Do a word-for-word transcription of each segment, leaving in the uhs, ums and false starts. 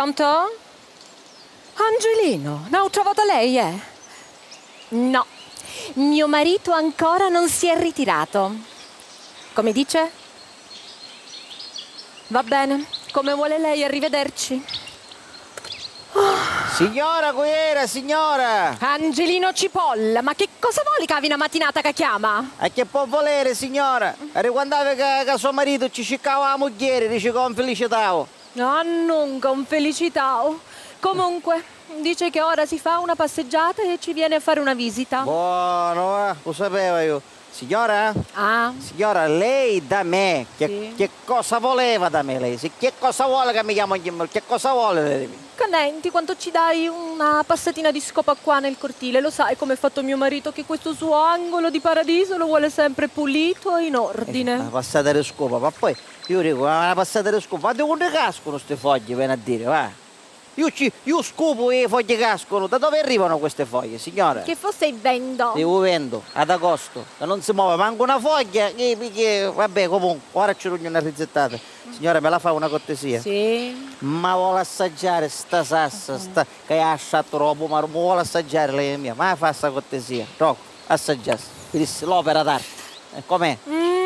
Pronto? Angelino, n'autra vota lei, eh? No, mio marito ancora non si è ritirato. Come dice? Va bene, come vuole lei, arrivederci. Signora, cu era, signora? Angelino Cipolla, ma che cosa vuole che havi una matinata che chiama? E che può volere, signora? Arriquandavi ca, ca so maritu ci ciccava a mugghieri, dici ca 'un filicitau. Ah, nunca un felicitau. Comunque, dice che ora si fa una passeggiata e ci viene a fare una visita. Buono, ah, u sapeva iu. Signora? Ah. Signora, lei da me, che, sì. Che cosa voleva da me lei? Sì, che cosa vuole che mi chiama ogni... che cosa vuole lei da me? Ca nenti, quantu ci dai una passatina di scopa qua nel cortile, lo sai com'è fatto mio marito, che questo suo angolo di paradiso lo vuole sempre pulito e in ordine. Eh, una passata di scopa, ma poi Iu dicu, ma na passata di scupa, ma di unni cascunu sti fogghi, veni a diri, va? Iu ci, iu scupu e i fogghi cascunu, da dove arrivano queste foglie, signora? Che forse è il vento. Di u ventu, ad agosto, che non si muove manco una foglia, che, che, vabbè, comunque, ora ci rugnu una rizittata. Signora, me la fa una cortesia? Sì. Ma vuole assaggiare sta sassa, sta, che è a sciatto dopo, ma vuole assaggiare lei mia? Ma fa sta cortesia, tocco. Assaggiassi, vidissi l'opera d'arte. E com'è? Mm,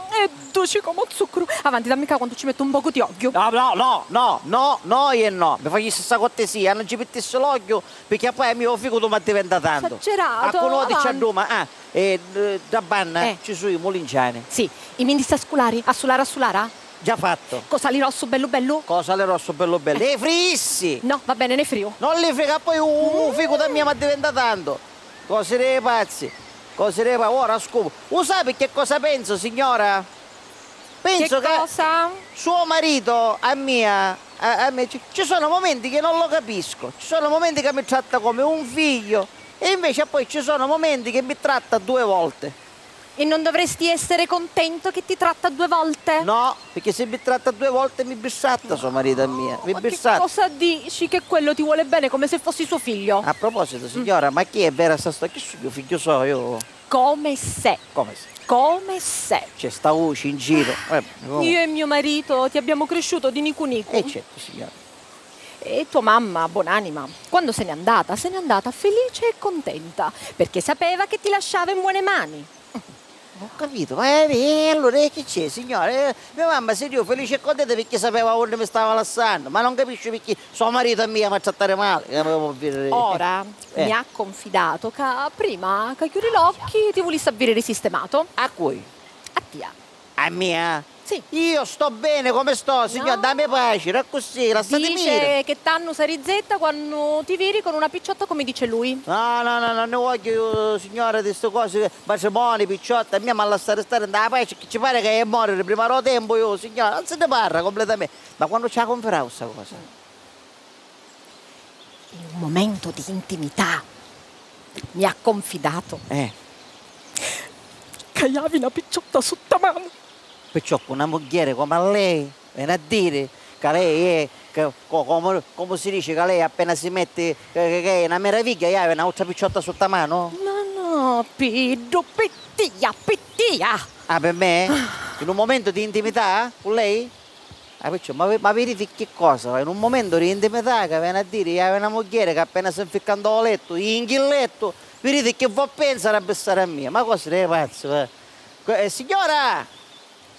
è duci come zucchero. Avanti, dammi qua quanto ci metto un poco di olio. No, no, no, no, no, no e no. Mi facissi sta cortesia, non ci mittissi l'olio, perché poi a mia u ficutu m'addiventa tanto. Esagerato. A cunoti ci adduma, ah, e eh, da banna eh. Ci su i mulinciani. Sì, i mindissi a sculari, a sulari, a sulari. Già fatto. Co sali rossu bellu bellu? Co sali rossu bellu bellu. E frissi! No, va bene, ne friu. Non li frica, poi u, u ficu da mia m'addiventa tanto. Cosi dei pazzi. Cosi dei pazzi. Ora scupo. U sapi che cosa penso, signora? Penso che, che cosa? Suo marito a mia, a, a me, ci, ci sono momenti che non lo capisco. Ci sono momenti che mi tratta come un figlio e invece poi ci sono momenti che mi tratta due volte. E non dovresti essere contento che ti tratta due volte? No, perché se mi tratta due volte mi bissatta so marito a mia, mi bissatta. Ma che cosa dici? Che quello ti vuole bene come se fossi suo figlio? A proposito, signora, ma chi è vera sta storia? Chi sugnu figghiu so io? Come se. Come se? Come se. C'è sta vuci in giro. Eh, io e mio marito ti abbiamo cresciuto di nicu nicu. E certo, signora. E tua mamma, buonanima, quando se n'è andata, se n'è andata felice e contenta, perché sapeva che ti lasciava in buone mani. Ho capito, ma e allora e chi c'è, signore? Eh, mia mamma si dio felice e contenta perché sapeva unni mi stava lassannu, ma non capisci perché so marito a mia m'ha trattari mali, che mi può viriri. Ora eh. Mi ha confidato ca prima ca chiuri l'occhi ti vulissi avviri risistemato. A cui? A tia. A mia? Sì. Io sto bene come sto, signor, dammi pace, era così, lasciatemi dire. Dice che tannu sa rizzetta quannu ti viri con una picciotta come dice lui. No, no, no, non ne voglio io, signora, di ste cose, matrimoni, picciotta, a mia mi ha lasciato stare in pace, che ci pare che è morire prima di tempo io, signora, non se ne parla completamente. Ma quando ci ha confermato sta cosa? In un momento di intimità mi ha confidato eh. Ca havi na picciotta sutta manu. Perciò cu na mugghieri comu a lei, veni a diri ca lei è, ca, co, comu, comu si dici ca lei appena si metti, ca, ca, ca è na meraviglia, havi n'autra picciotta sutta manu? No, no, Piddu, pi tia, pi tia! Ah, pi me? In un momento di intimità cu lei? Ah, perciò, ma, ma viditi chi cosa, in un momento di intimità ca veni a diri, havi na mugghieri ca appena si nficca nto lettu, in chi lettu, viditi chi vo pensari a bissari a mia, ma cosa dei pazzi, va? Eh, signora!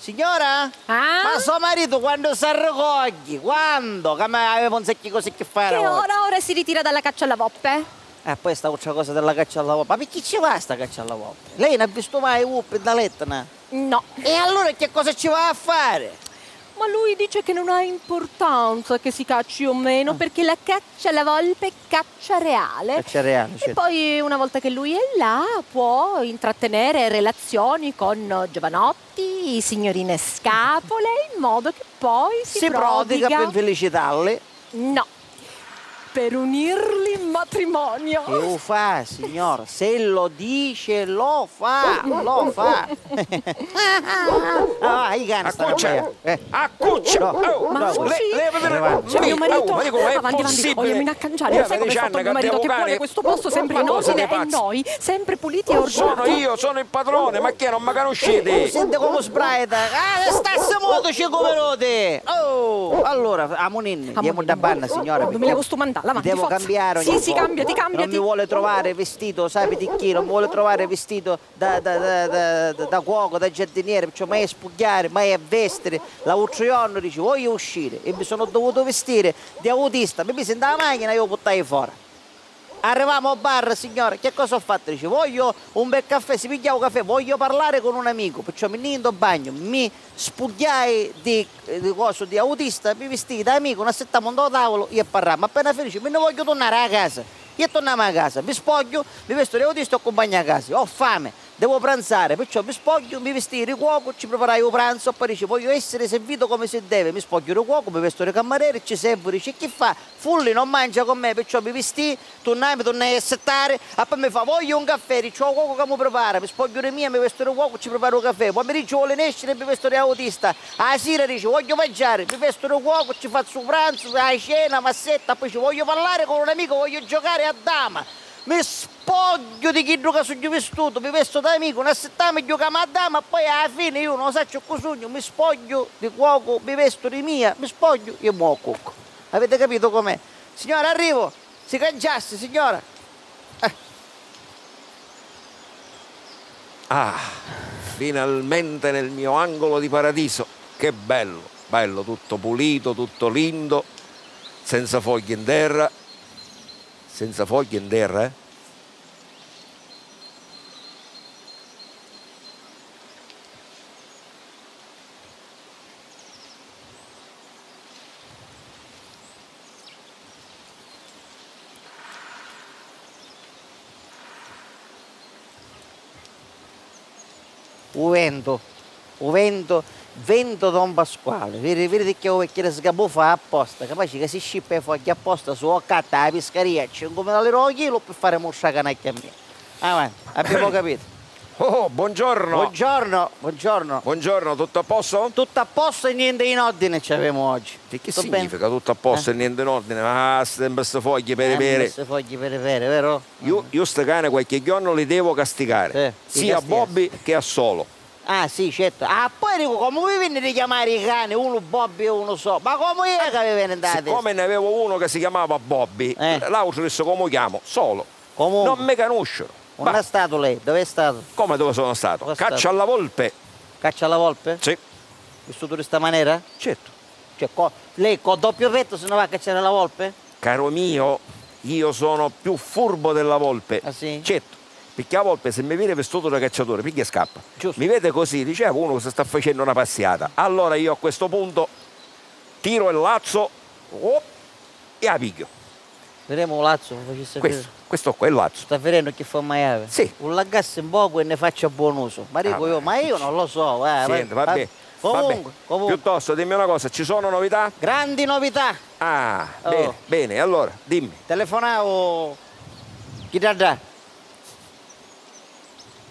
Signora? Ah? Ma so maritu quandu s'arricogghi? Quandu? Ca mi aveva un sacchi cosi chi fari. Che ora, ora si ritira dalla caccia alla voppe. E poi sta autra cosa della caccia alla voppe. Ma picchì ci va sta caccia alla voppe? Lei n'ha vistu mai i vuppi nta l'Etna? No. E allura che cosa ci va a fare? Ma lui dice che non ha importanza che si cacci o meno, ah. Perché la caccia alla volpe è caccia reale. Caccia reale, certo. E poi una volta che lui è là può intrattenere relazioni con giovanotti, signorine scapole, in modo che poi si, si prodiga. Si prodiga per felicitarli. No. per unirli in matrimonio. E u fa, signora, se lo dice, lo fa, lo fa. Ah, i cani stanno a Accuccia! Accuccia! Oh, ma no, le- levati le- Avanti, oh, avanti, ma dico, ma è avanti, avanti. Possibile? Io mi inaccanciare, sai come sto mio marito che vuole questo posto sempre in ordine e noi sempre puliti e ordinati. Sono io, sono il padrone, ma che, non mi conoscete? Senti come sbraita. Ah, sta a modo cinque minuti. Oh, allora, amuninni, andiamo da banna, signora. Dove me sto mandando? Avanti, devo cambiare ogni volta. Sì, sì, cambiati, cambiati. Non mi vuole trovare vestito, sapete chi? Non mi vuole trovare vestito da, da, da, da, da cuoco, da giardiniere, perciò mai a spugghiari, mai a vestiri. L'autriornu dici, voglio uscire, e mi sono dovuto vestire di autista, mi misi nta la machina e io puttai fora. Arrivamu o bar, signora, che cosa ho fatto? Dici, voglio un bel caffè, si piglia un caffè, voglio parlare con un amico, perciò mi nii nto bagno, mi spugghiai di, di coso, di autista, mi vistii da amico, n'assittamu nto tavolo, io e parramu, appena finici, mi ne voglio tornare a casa. Io tornamu a casa, mi spogghiu, mi vestu di autista e accumpagnu a casa. Ho fame, devo pranzare, perciò mi spogghiu, mi vistii di cuocu, ci preparai u pranzu, poi dici, voglio essere servito come si deve, mi spogghiu di cuocu, mi vestu di cammarere, ci servu, dici, chi fa? Fulli non mangia con me, perciò mi vistii, turnai, mi turnai a settare, e poi mi fa, voglio un caffè, dici, o cuocu ca mu prepara, mi spogghiu di mia, mi vestu di cuocu, ci preparu u caffè, poi mi dici, vuole nescere, mi vestu di autista, a sira dici, voglio mangiare, mi vestu di cuocu, ci fazzu u pranzu, a cena, m'assettu, poi dici, voglio parlare con un amico, voglio giocare a dama, mi spogghiu di chiddu ca sugnu vistutu, mi vestu d'amicu, n'assittamu e giucamu a dama, poi a la fine io non sacciu cu sugnu, mi spogghiu di cuocu, mi vestu di mia, mi spogghiu e mu accuccu. Avete capito com'è? Signora, arrivo! Si canciassi, signora! Eh. Ah, finalmente nel mio angolo di paradiso. Che bello, bello, tutto pulito, tutto lindo, senza foglie in terra. Senza foglie in terra, eh? U ventu, u ventu, ventu Don Pasquale. Viri, viri chi u vecchiu sgabufa apposta, capaci ca si scippa e fogghia apposta, su o catta a piscaria a cincu mila lire o chilu pi fari mustra canacchia a mia. Avanti, abbiamo capito. Oh, buongiorno. Buongiorno, buongiorno. Buongiorno, tutto a posto? Tutto a posto e niente in ordine ci avemo oggi. E che significa tutto a posto e niente in ordine? Ah, sempre ste foglie pere pere. Sempre ste foglie pere pere, vero? Io, io ste cane qualche giorno li devo castigare, sia a Bobby che a Solo. Ah, sì, certo. Ah, poi dico, comu vi veni di chiamari i cani, unu Bobby e unu So? Ma comu è ca vi veni da la testa? Siccome ne avevo uno che si chiamava Bobby, l'altro disse, comu chiamo? Solo. Comunque. Non mi canusciunu. Unni è statu lei? Dove è stato? Come dove sono stato? Caccia alla volpe. Caccia alla volpe? Sì. Vistutu di sta manera? Certo. Cioè, co-, lei col doppio petto se ne va a cacciare la volpe? Caro mio, io sono più furbo della volpe. Ah, sì? Certo, perché la volpe se mi vede vestuto da cacciatore, piglia e scappa. Giusto. Mi vede così, dice, "Ah, uno che si sta facendo una passiata." Allora io a questo punto tiro il lazzo, op, e la piglio. Vedemu u lazzu, mi facisse Questo, questo qua è il lazzo. Sta virennu chi forma havi? Sì. U lagassi un pocu e ne faccia buon uso. Ma dico io, ma io non lo so, eh, senti, va bene, va bene. Comunque, comunque. Piuttosto, dimmi una cosa, ci sono novità? Grandi novità! Ah, bene, bene, allora, dimmi. Telefonavo chi da da?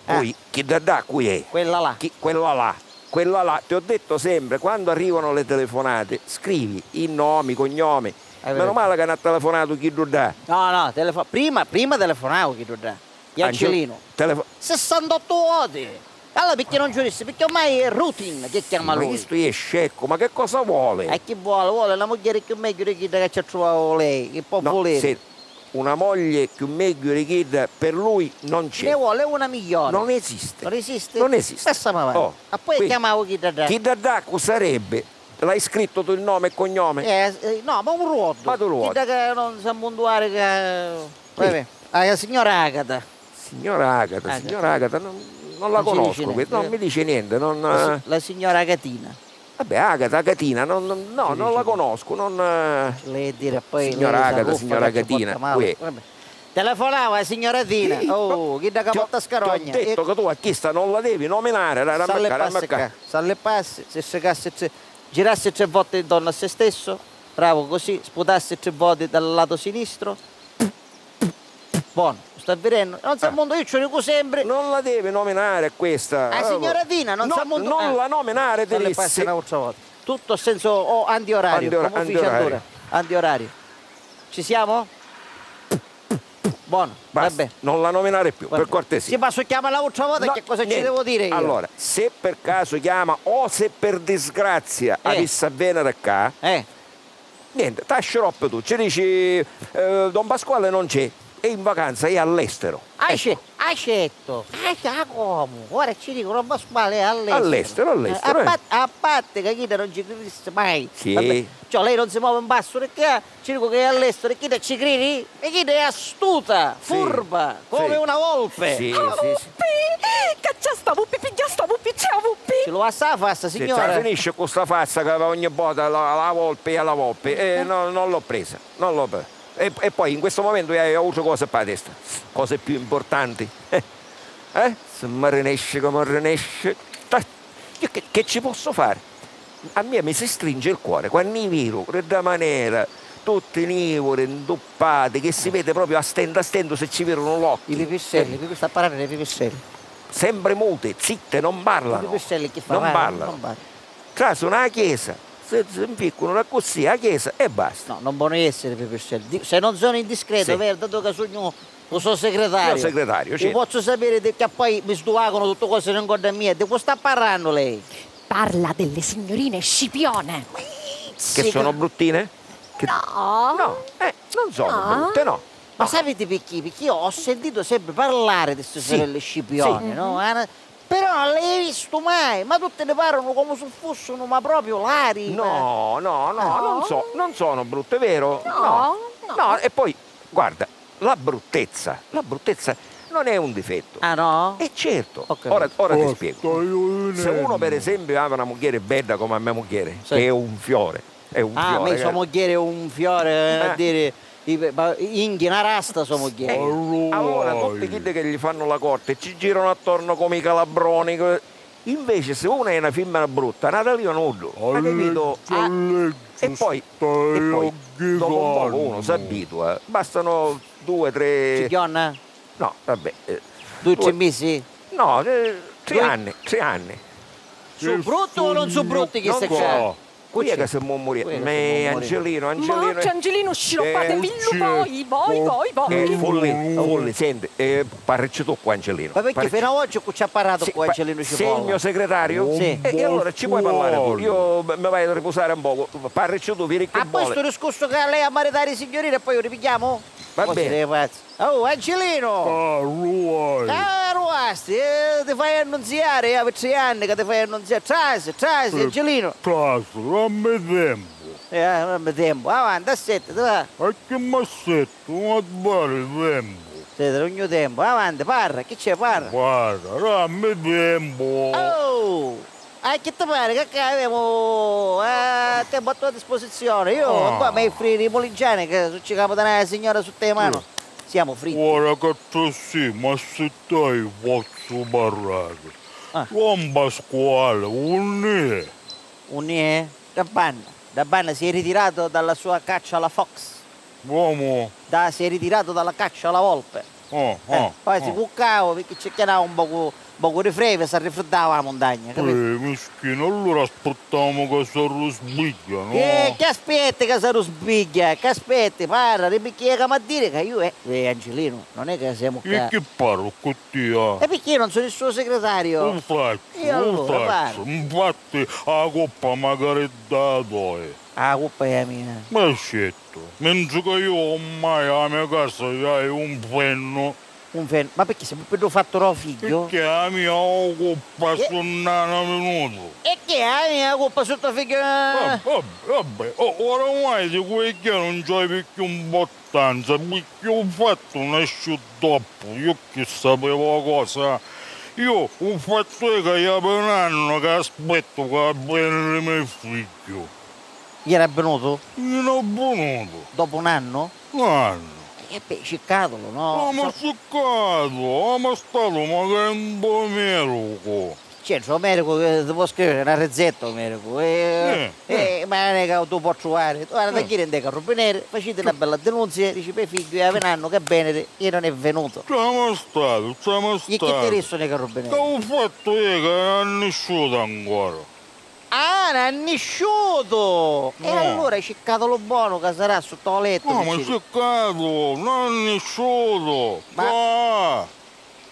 Eh. Cui? Chi da da? Cui è? Quella là. Chi, quella là. Quella là. Ti ho detto sempre, quando arrivano le telefonate, scrivi i nomi, i cognomi. Meno male che non ha telefonato chi da. No, no, telefo-, prima, prima telefonavo chi da. Piancilino. Telefo- sessantotto voti. Allora perché non ci dissi? Perché ormai è routine che chiama lui. Ma questo è scecco, ma che cosa vuole? E chi vuole? Vuole una moglie più meglio di chi che ci ha trovato lei, che può volere. Sì. Una moglie chiù megghiu di chidda per lui non c'è. Ne vuole una migliore. Non esiste. Non esiste? Non esiste. Pensa, ma va. Oh, e poi chiamavo chidda da. Chidda da cu sarebbe? L'hai scritto tu il nome e cognome? Eh, eh, no, ma un ruotto. Ma tu ruotto. Chidda che non sa munduare che... Vabbè. Ah, la signora Agata. Signora Agata, signora Agata, non, non la conosco, non mi dice niente, non... La si-, la signora Agatina. Vabbè, Agata, Agatina, non, non, no, non la conosco, non, eh, lei dire, poi signora Agata, signora Agatina, uè. Telefonava la signora Tina, oh, chidda ca porta scarogna. Ti ho detto che tu a chista non la devi nominare, la, la, salli e passi, salli e passi, se secassi, girassi tre volte intorno a se stesso. Bravu, così, sputassi tri voti dal lato sinistro. Bon, sta virennu? Non sa mundu, io ci dicu sempri. Non la devi nominare questa. La signora Dina, non sa mundu. Non la nominare, ti dissi. Tutto a senso, oh, antiorario, come ufficiatura. Antiorario. Ci siamo? Bon, va bene. Non la nominare più, per cortesia. Sì, ma se chiama l'altra volta, che cosa ci devo dire io? Allora, se per caso chiama o se per disgrazia avissi a venire qua, niente, t'asciroppi tu, ci dici, eh, Don Pasquale non c'è, è in vacanza, è all'estero. Ecco. Acetto. Ah, comu? Ora ci dico, Don Pasquale è all'estero. All'estero, all'estero, eh. A parte, a parte che chidda non ci credissi mai. Sì. Vabbè, cioè, lei non si muove un passo, perché ci dico che è all'estero e chidda ci credi? E chidda è astuta, furba, come una volpe. Sì, sì, sì. Ca c'è sta vupi, pigghia sta vupi, c'è a vupi. Ci lo passa la fassa, signora. Finisce con sta fassa che ogni volta la, la volpe è la volpe. Eh, no, non l'ho presa, non l'ho presa. E, e poi in questo momento hai altre cose per la testa, cose più importanti. Eh? Eh? Se mi rinesce come rinesce. Che, che ci posso fare? A mia mi si stringe il cuore quando i viru, di da manera, tutti nivuri, ntuppati, che si vede proprio a stento a stento se ci virano l'occhi. I pipistrelli, eh. Sta parlando dei pipistrelli. Sempre mute, zitte, non parlano. I pipistrelli che fanno? Non parlano. Trasunu a chiesa, si, si nficcunu da così a chiesa e basta. No, non poni essiri pipistrelli. Se non sono indiscreto, vero? Dato che sugnu u so segretario. Io segretario, sì. Io pozzu sapiri di, che poi mi sduvacunu tutti cosi non conta a mia. Di cu sta parrannu lei? Parla delle signorine Scipione. Che sono bruttine? No. No, eh, non sono brutte, no. Ma sapete perché? Perché io ho sentito sempre parlare di ste sorelle Scipione, no? Però non l'hai visto mai, ma tutti ne parlano come se fossero, ma proprio lari. No, no, no, non so, non sono brutte, vero? No, no. No, e poi, guarda, la bruttezza, la bruttezza non è un difetto. Ah, no? E certo, ora, ora ti spiego. Se uno, per esempio, ha una mugliera bella come a mia mugliera, che è un fiore, è un fiore. Ah, ma so mugliera è un fiore, eh, a dire, inghia na rasta so mugliera. Allora, tutti chiddi che gli fanno la corte ci girano attorno come i calabroni. Invece, se una è una femmina brutta, na talìa nuddu, hai capito? Ah, e poi, e poi, dopo un poco uno si abitua, bastano due, tre. Cigghionna? No, vabbè. Eh, due, tre mesi? No, eh, tre anni, tre anni. Su brutti o non su brutti chi sta qua? Chi è che si mummuri? Angelino, Angelino. Morti Angelino, sciloppate, villu voi, voi, voi, voi. Fulli, Fulli, senti, eh, parricci tu cu Angelino. Ma perché fino ad oggi cu ci ha parlato cu Angelino Cipolla? Sei il mio segretario? Sì. E, e allora ci puoi parlare tu? Io mi vado a riposare un poco. Parricci tu, viri chi vuole. A questo discorso che lei ha maritare i signorine e poi lo ripigliamo? Va bene. Oh, Angelino! Ca arrivasti? Eh, ti fai annunziari, eh, per tre anni che ti fai annunziari. Trasi, trasi, Angelino. Trasi, dammi tempo. Eh, dammi tempo. Avanti, assettati, va. E chi m'assettu? Non ti pari tempo. Sì, ti dugnu tempo. Avanti, parra, chi c'è, parra? Parra, dammi tempo. Oh! Ah, chi ti pari? Che, che avemu, eh, tempu a tua disposizione. Io qua mi friri i muligiani che su ci capu da na signora sotto le mano. Siamo fritti. Ora che tu sì, ma se dai pozzu parrari. Don Pasquale, unni è? Unni è? Da banna. Da banna si è ritirato dalla sua caccia alla fox. Comu? Da, si è ritirato dalla caccia alla volpe. Oh, oh, poi si cuccava perché ci chianava un poco, un poco di freve, si arrifreddava la montagna, capito? Eh, mischino, allora aspettamu ca s'arrusbigghia, no? Eh, chi aspetti ca s'arrusbigghia? Chi aspetti? Parra, di perché che m'ha dire ca io, eh, eh, Angelino, non è che siamo qua. E chi parru cu tia? E perché io non sono il suo segretario? Infatti, infatti, infatti, a coppa magari è da toi. A coppa è a mia. Ma certo, mentri ca io ormai a me casa c'hai un fennu. Un fennu? Ma perché si puddu fattu da figghiu? Perché a mia coppa su nana minutu. E che a mia coppa su to figghiu? Vabbè, vabbè, oramai di quei che non c'hai più un botto. Tanza, picchì u fattu nesciu doppu, io chi sapevu a cosa? Io, u fattu è ca iapi un annu ca aspettu ca veni me figghiu. Ieri è venutu? Ieri è venutu. Dopu un annu? Un annu. E beh, ciccatulu, no? No, ma ciccatu, ma statu magari un po' merucu. C'entra, u medicu, eh, ti pò scriviri na rizzetta, u medicu. Eh, eh, ma non è ca tu pò truvari. Guarda, eh, jiri nta i carrubineri, faciti na bella dinunzia, dici, pè figghiu, havi n'annu ca veni e non è venutu. C'amu statu, c'amu statu. E chi ti dissunu i carrubineri? Ca u fattu è ca non è nisciutu ancora. Ah, non è nisciutu! E allura ciccatulu bonu ca sarà sutta u lettu. No, ma ciccatulu, non è nisciutu! Ma ca!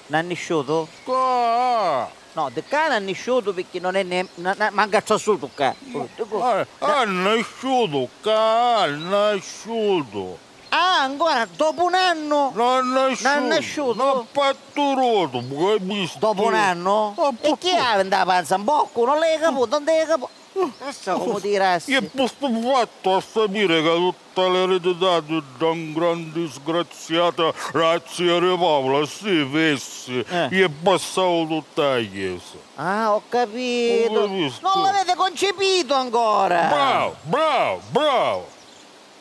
Non è nisciutu? Ca! No, di ca non è nisciutu picchì non è ne-, na-, na-, mancu ha trasutu ca. Eh, ha nasciutu ca, ha nasciutu. Ah, ancora dopu un annu? Non ha nasciutu, non ha nasciutu? Non ha patturutu, capisti? Dopu un annu? E chi havi nta panza? Un boccu? Non l'hai caputu? Non t'hai caputu? Pensa comu ti rassi. E pi stu fattu ha sapiri ca tutta l'eredità di ddà gran disgraziata, la zia di Paula, si fessi, eh, e passau tutta a chiesa. Ah, ho capito. Non l'avete concepito ancora. Bravo, bravo, bravo.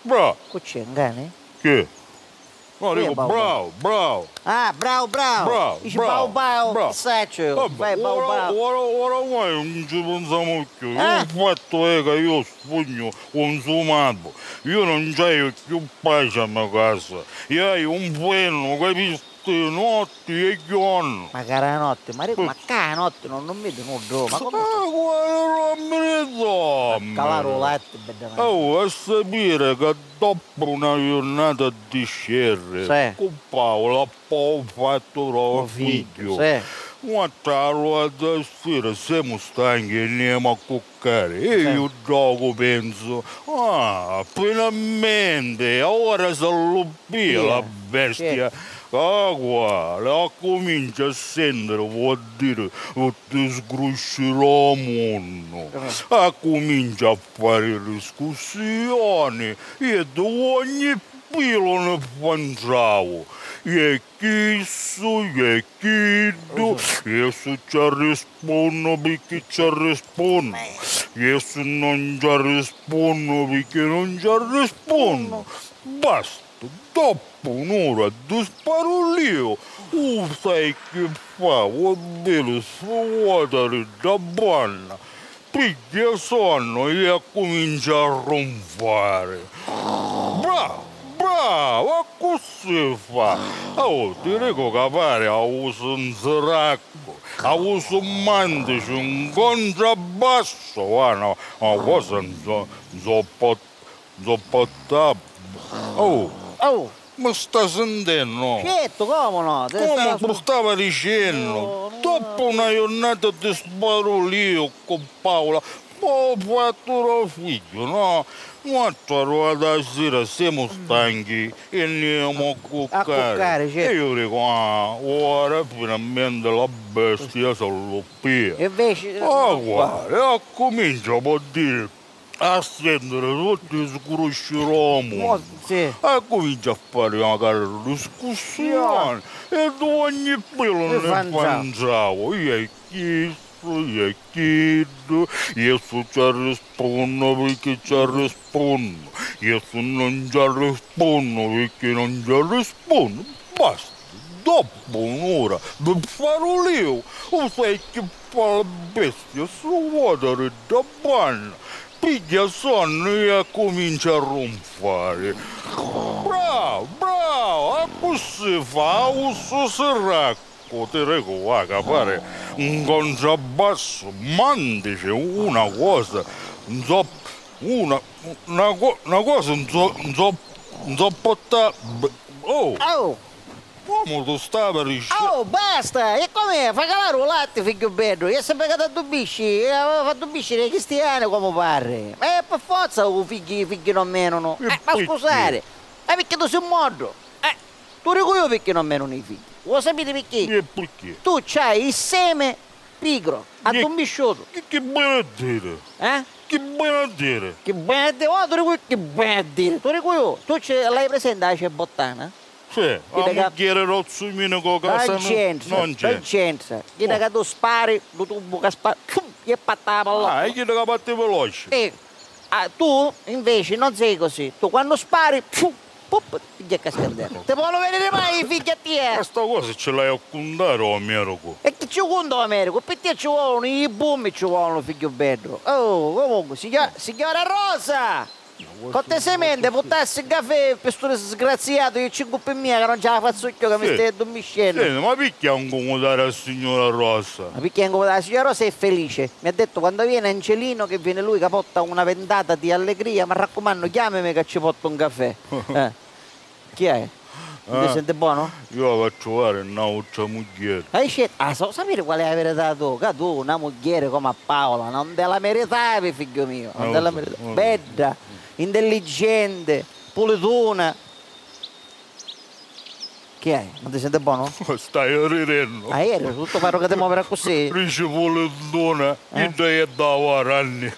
Bravo. Cu c'è, ngani? Chi? No, dicu, bravo, bravo. Ah, bravo, bravo. Bravo, dici bravo, bau bau, bravo. Chi sacciu io? Vabbè, fai bau ora, bau. Ora, ora mai non ci pensiamo più. Eh? Il fatto è che io sfugno consumato. Io non c'hai più pace a mia casa. Io hai un freno, capisci? Notti e giorno. Ma cara notti, ma dico, ma ca notti non, non mi nuddu, ma come? Ah, guarda, non mi ricordo. Calare u latti, bedda. Oh, a sapere che dopo una giornata di scerre, sì, cu Paola, poi ho fatto un figlio. Sì. Quattro all'altra sera, siamo stanchi e andiamo a cuccare. E io dopo penso, ah, finalmente, ora si alluppia la bestia. Ca quale, accumincia a sentire, vuol dire, ti sgruscirò munnu. Accumincia a fare discussioni e di ogni pilo ne fa un travu. E chissu, e chiddu, e su ci arrispunnu picchì ci arrispunnu, e su non ci arrispunnu picchì non ci arrispunnu. Basta, doppu un'ura di sparulìu, u sai chi fa? Vuol dire, svuotari dda banna, pigghia sonnu e accumincia a runfari. Bravo, bravo, accussì fa. Oh, ti dicu ca pari a usu nziraccu, a usu mantici, un contrabbassu, va, no, una cosa nzo-, nzoppo-, nzoppottabili. Oh! Oh! Mi sta sintennu? Certu, comu no? Comu tu stava dicennu, dopu una jurnata di sparulìu cu Paula, po' ho fattu ddu figghiu, no? Nuatri arrivati a sira semu stanchi e andiamo a cuccari. E io dico, ah, ora finalmente la bestia s'alluppia. E inveci, ah, guarda, accumincia po' diri, a sentiri tutti sgruscirò munnu. Accumincia a fari macari discussioni e di ogni pilu ne fa un travu. Io e chissu, io e chiddu, io su ci arrispunnu picchì ci arrispunnu, io su non ci arrispunnu picchì non ci arrispunnu. Basta. Doppu un'ura di sparulìu, u sai chi fa la bestia, si vota di dda banna, pigghia sonnu e accumincia a runfari. Bravo, bravo, accussì fa, a usu siraccu, ti dicu, va, ca pari un contrabbassu, mantici, una cosa, nzo-, una, una co-, una cosa nzo-, nzo-, nzoppotta-, oh! Oh! Comu tu stavi dicennu? Oh, basta! E com'è? Fa calari u latti, figghiu beddu, e sempri ca t'addubbisci, e fa addubbisciri i cristiani comu parri. Ma è pi forza u figghi, i figghi non menunu. Eh, ma scusari, ma picchì tu si moddu? Eh, tu dicu io picchì non menunu i figghi. Vuoi sapiri picchì? E picchì? Tu c'hai il seme pigro, addumbisciutu. Chi, chi beni a diri? Eh? Chi beni a diri? Chi beni a diri? Oh, tu dicu chi beni a diri? Tu dicu io, tu ci l'hai presente a cebottana? Sì, a mugghieri d'Ozzu Minicu ca non c'entra, non c'entra. Chidda ca tu spari, lu tubu ca spari, pum, e patta la pallottola. Ah, è chidda ca patti veloci. Eh, ah, tu inveci non sei così. Tu quannu spari, pum, pum, Già cascandera. Ti ponu veniri mai i figghi a tia? Ma sta cosa ci l'hai a cuntari ô mericu? E chi ci cuntu ô mericu? Pi tia ci volunu i bummi, ci volunu, figghiu beddu. Oh, comunque, signor-, signora Rosa! Cotte sementi, puttassi cafè pi stu disgraziatu, iu cincu pi mia ca non ci la fazzu cchiù, ca mi stai addummiscennu. Senti, ma picchì a ncumudari a signora Rosa? Ma picchì a ncumudari a signora Rosa è felice. Mi ha detto quando viene Angelino che viene lui ca potta una ventata di allegria, mi raccumannu chiamimi ca ci pottu un cafè. Eh. Chi è? Non ti senti buono? Io la va a truvari n'autra mugghieri. Hai scelto, ah, so, sapere qual è la verità tu? Ca tu una mugghieri come a Paola non te la meritavi, figgio mio, non te la meritavi. Bedda, intelligente, pulituna. Chi è? Non ti senti buono? Stai ridennu. Ah, ieri, tutto parlo che ti muovere così? Dici pulituna, idda è da varanni.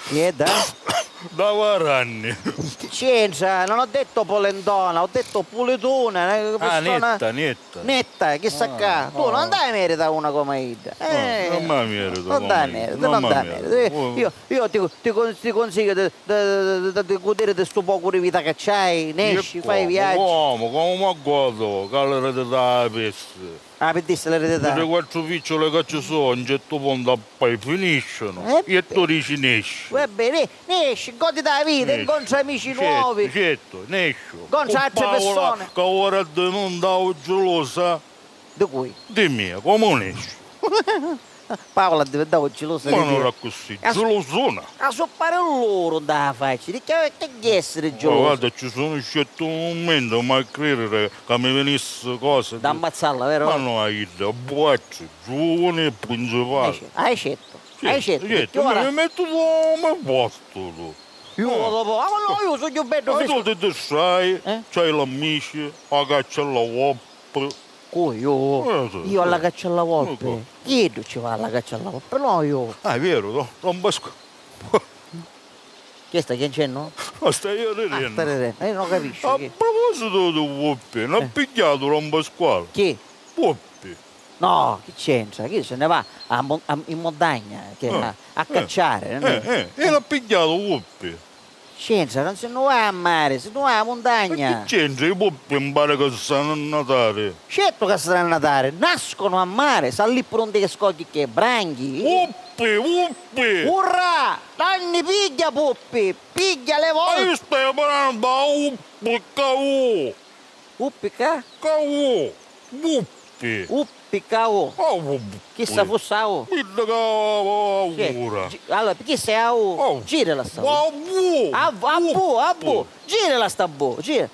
Chi è da? Da varanni. Chi c'entra? Non ho detto polentona, ho detto pulituna, una persona netta, netta. Netta, chissà ca. Tu non dai merita a una come idda. Eh, non mi merita, non dai merita, non dai merita. Io, io ti, ti con-, ti consiglio di, di, di, di, di godere di stu pocu di vita che c'hai, nesci, fai viaggi. Comu, comu ma godo, ca l'eredità la pissi. Ah, pi dissi l'eredità. Li quattru picciuli ca ci su, a un certu puntu appoi finiscinu e tu dici nesci. Va bene, nesci, goditi la vita, incontra amici nuovi. Certu, certu, nesciu. Incontra altre persone. Ca ora di nun dau gelosa. Di cui? Di mia, comu nesci? Paola addivintau gelosa di tia. Ma non era così, gelosona. A so pari luru nta la facci, di chi, chi essiri gelosa? Guarda, ci sono certi momenti, ma credere ca mi venissi cosa. Da ammazzalla, vero? Ma no, a idda, buacci, giovani e principali. Hai scelto, hai scelto, certu, certu, mi mettu tu, mi postu tu. Io dopo, ah, ma no, io sugnu beddu friscu. Ma tu ti distrai, c'hai l'amici, a caccia alla volpe. Cu, io? Io alla caccia alla volpe? Chi iddu ci va alla caccia alla volpe? No, io. Ah, è vero, no? Non Pasqua. Chi sta chiancennu? No, stai ridennu. Ah, sta ridennu. Io non capisco. A proposito di volpe, n'ha pigghiatu Don Pasquale. Chi? Volpe. No, chi c'entra? Chi se ne va a mo-, a, in montagna, che a, a cacciare, non è? Eh, eh, e l'ha pigghiatu volpe. C'entra, non si nni va a mare, si nni va a muntagna. E chi c'entra? I puppi mi pari ca sannu a natari. Certu ca sannu a natari, nascono a mare, s'allippunu nti li scogli chê branchi. Puppi, puppi! Urrà! Danni pigghia puppi, pigghia le volpi! Ma io staiu parrannu da puppi ca u! Puppi ca? Ca u! Puppi! Puppi ca u! Chissa fussi a u! Idda ca augura! Allora, chi sei a u? Girala sta bu! A bu, a bu! Girala sta bu! Gira!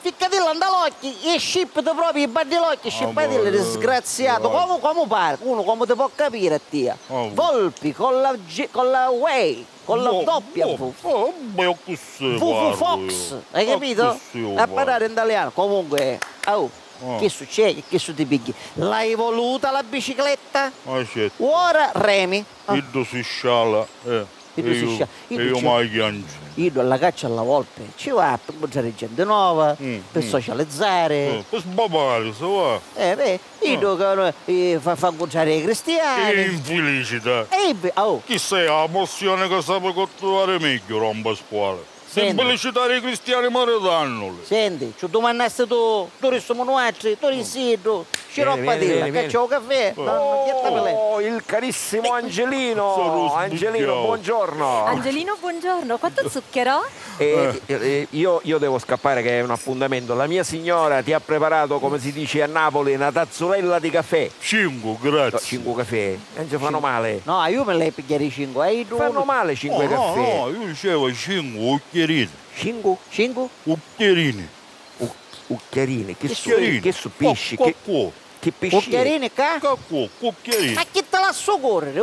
Ficcatilla nta l'occhi e scippiti propriu i baddilocchi, scippatilla, disgraziatu! Comu, comu pari? Unu comu ti po capiri a tia? Volpi con la, con la way! Con la doppia V. Oh, beh, accussì. W V Fox, hai capito? A parrari in talianu. Comunque, au, chi succedi? Chi su ti pigli? L'hai voluta la bicicletta? Ah, certu. Ora remi. Ah. Iddu si sciala, eh. Iddu si sciala. E io mai chiangi. Iddu alla caccia alla volpe. Ci va a incontrare gente nuova, per socializzare. Eh, per sbavare, se va. Eh, beh, Iddu ca, eh, fa, fa ncuntari i cristiani. Infilicita! E infi-, oh! Chi sei a mozione ca sapi coltivare megghiu, Don Pasquale? Senti. Infilicitari i cristiani maritannuli! Senti, ci dumannasti tu, tu ristimu nuatri, tu risti iddu, sciroppatilla, ca c'è u cafè, no, no, chiattapelè. Oh, il carissimo Angelino! Angelino, buongiorno! Angelino, buongiorno, quanto zucchero? Eh, eh, io, io devo scappare che è un appuntamento. La mia signora ti ha preparato, come si dice a Napoli, una tazzulella di caffè. Cincu, grazie. No, cincu cafè? Non ci fanno male. No, a iu mi l'hai pigghiari cincu, a iddu unu. Fanno male cinque caffè? No, no, io dicevo cincu cucchiarini. Cincu? Cincu? Cucchiarini. U-, cucchiarini? Chi su, chi su pisci? Chi pisci? Cucchiarini ca? Ca cu-, cucchiarini. Ma chi ti lassu corriri?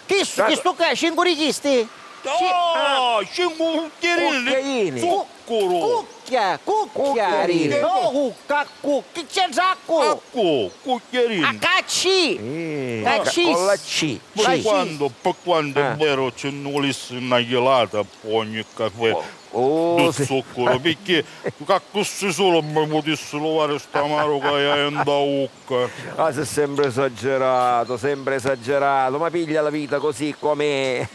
Chistu, chistu ca, cincu di chisti? Oh, cincu cucchiarini di zuccuru! Cucchia, cucchiarini, no cucca, cu, chi c'entra a cu? A cu, cucchiarini. A ca C! Eh, ca C! Con la C. Per quanto, per quanto è vero ci nni vulissi na chilata, poi ogni cafè di zuccuru, picchì ca accussì sulu mi putissi luvari st'amaru ca haiu nta ucca. Ah, sei sempre esagerato, sempre esagerato, ma piglia la vita così com'è.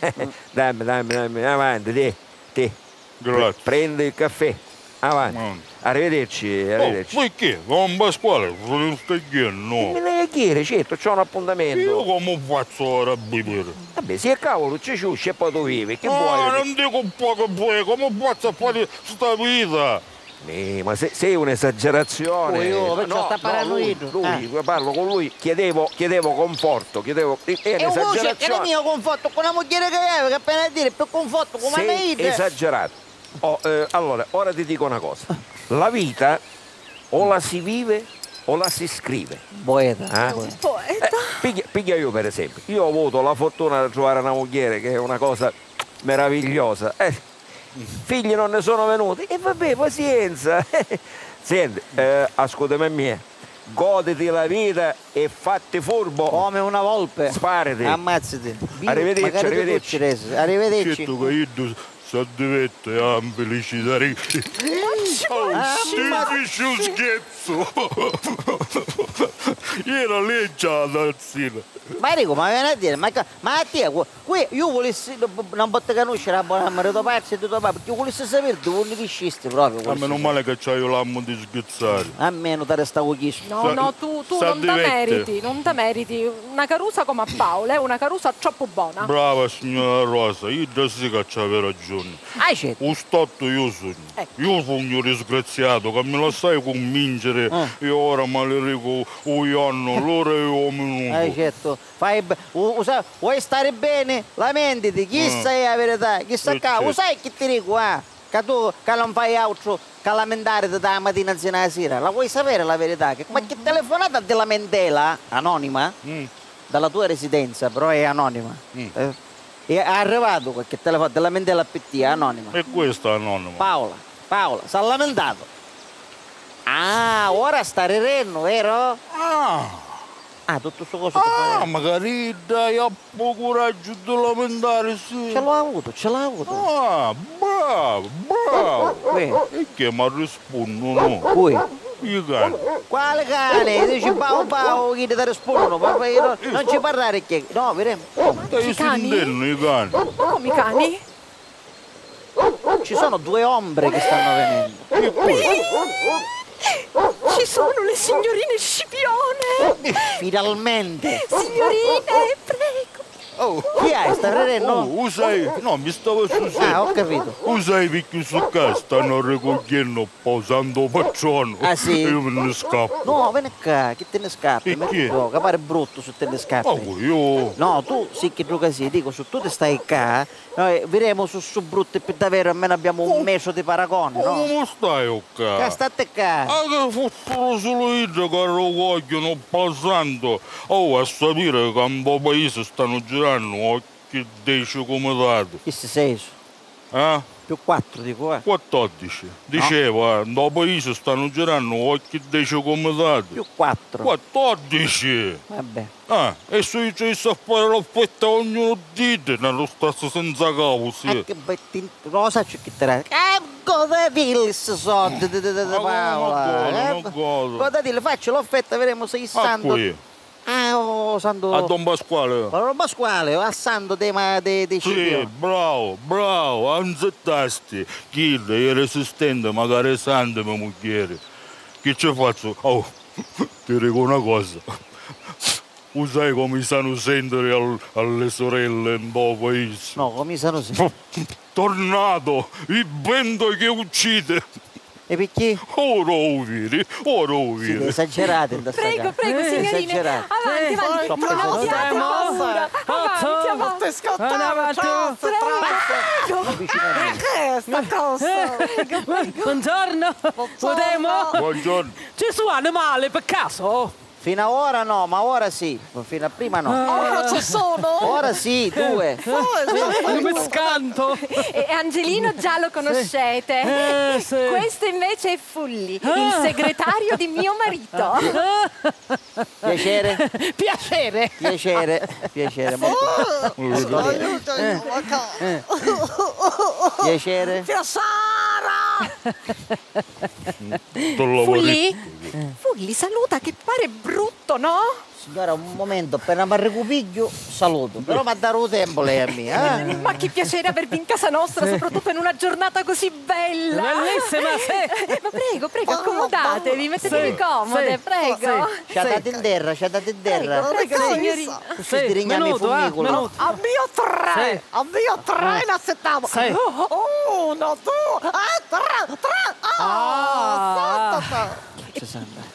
Dammi, dammi, dammi, avanti, ti, ti. Grazie. Prendi il caffè. Avanti. Arrivederci, arrivederci. Oh, perché? Don Pasquale, non stai chiedendo? Mi devi chiedere, certo, c'ho un appuntamento. Io come faccio ora a bere? Vabbè, si è cavolo, ci ciusci e poi tu vivi, che vuoi? No, non dico poco vuoi, come faccio a fare sta vita? Eh, ma se- sei un'esagerazione. Ui, ui, perciò sta parrannu iddu. Lui, parlo con lui, chiedevo, chiedevo conforto, chiedevo, è un'esagerazione. E un mio conforto con una mugghiera che avevi, che appena a dire, più conforto come me iddu. Sei esagerato. Oh, eh, allora, ora ti dico una cosa. La vita o la si vive o la si scrive. Poeta. Eh? Poeta. Eh, piglia, piglia io per esempio. Io ho avuto la fortuna di trovare una mugghiera che è una cosa meravigliosa. Eh, figli non ne sono venuti. E vabbè, pazienza. Senti, eh, ascoltami a me. Goditi la vita e fatti furbo. Come una volpe. Spariti. Ammazziti. Arrivederci, arrivederci. Arrivederci. Certo che iddu s'addivette a felicità. Oh, ti dici un scherzo. Era leggia la tazzina. Ma dico, ma viene a dire, ma, ma a te, Qui io vulissi, non potete conoscere la buona di tuo padre e di tuo babbo, perché io vulissi sapere di dove ti scisti proprio. Ma meno male che c'hai l'ammo di sghizzare. A me non ti resta chisto. No, no, tu, tu non ti meriti, non ti meriti una carusa come a Paola, è una carusa troppo buona. Brava signora Rosa, io già sì che c'aveva ragione. Ah, certo. Un stotto io sogno. Ecco. Io sogno disgraziato, che mi lassai convincere e ora maledico un giorno, l'ora e un minuto. Ah, certo. Fai be- u- u sa- vuoi stare bene? Lamentiti, chissa è la verità, chissa ca, u sai chi ti dico, ah? Ca tu ca non fai altro ca lamentariti da la mattina nzina a la sera, la vuoi sapere la verità? Che qualche telefonata di lamentela anonima dalla tua residenza, però è anonima, eh, è arrivato qualche telefonata di lamentela per te, anonima. E questa è anonima. Paola, Paola, s'ha lamentato. Ah, ora sta rirennu, vero? Ah! Ah, tutto sto coso che fa. Ah, magari dai a po' coraggio di lamentarsi. Ce l'ho avuto, ce l'ho avuto. Ah, bravo, bravo. Uè. E che mi rispondono? Cui? I cani. Quale cane? Dici bau bau, chi ti rispondono? Ma io non, non ci parlare che. No, vedremo. Stai sentendo i cani? Ma come i cani? Ci sono due ombre che stanno venendo. Qui ci sono le signorine Scipione! Finalmente! Signorine, prego! Oh. Chi è? Sta ridendo? Oh, u sai, no, mi stava susì. Ah, ho capito. U sai perché su qua stanno ricogliendo posando patrono? Ah, sì? Io me ne scappo. No, vieni qua, che te ne scappi? Perché? Che pare brutto se te ne scappi. Oh, io... No, tu sì che tu sì, dico, se tu te stai qua, noi viremu su su brutti pi daveru, almenu abbiamo un metro di paragone, no? Comu stai, o ca? Ca stati ca? Ah, che fussuru sulu iddi ca ru cogghiunu passandu! Oh, a sapiri ca n po paisi stanu girannu occhi deci cumitati. Chisti sei su. Eh? Più quattru, dicu, eh. Quattordici. Dicevo, eh, n po paisi stanu girannu occhi deci cumitati. Più quattru. Quattordici! Vabbè. Ah, e su io ci a fare l'offerta a ognunu di iddi, nello stesso senza capo, sì. Ah, che bettin-, lo saccio chi ti era. Eh, godatilli sti soldi di, di, di, di Paola, eh? Godatilli, faccio l'offerta, vedremo se il santo. A cui? Ah, oh, santo. A Don Pasquale. Ma Don Pasquale, a santo de, ma, de, de Scipio. Sì, bravo, bravo, anzittasti. Chidda è resistente, magari santo, mia mugghieri. Chi ci faccio? Oh, ti dico una cosa. U sai comu i sanu sentiri al-, alle sorelle n po paisi? No, comu i sanu sentiri? Tornado! Il vento che uccide! E picchì? Ora u viri, ora u viri. Siete esagerati in sta casa. Prego, prego, signorine. Esagerati. Avanti, avanti. Troppo esagerati. Non abbiate paura. Avanti, avanti. Prego. Che è sta cosa? Prego, prego. Buongiorno. Buongiorno. Buongiorno. Ci sono animali per caso? Fino a ora no, ma ora sì. Fino a prima no. Ora ci sono? Ora sì, due. Io mi scanto. E Angelino già lo conoscete. Eh, sì. Questo invece è Fulli, il segretario di mio marito. Piacere. Piacere. Piacere, piacere, molto. Oh, aiuto, aiuto. Piacere. Piacere. Fulli? Eh. Vui li saluta che pare brutto, no? Signora, un momento, appena m'arricupigghiu, salutu. Però m'ha dare u tempu lei a mia, eh? Ma che piacere avervi in casa nostra, soprattutto in una giornata così bella. Bellissima, sì. Ma prego, prego, accomodatevi, mettetevi comode, prego. Sciatate in terra, sciatate in terra. Prego, prego, signorina. Così ti rignami i fummiculi. Minutu, eh, minutu. Avvio tre, avvio tre, inaccettavo. Uno, due, e tre, tre. Ah, santa.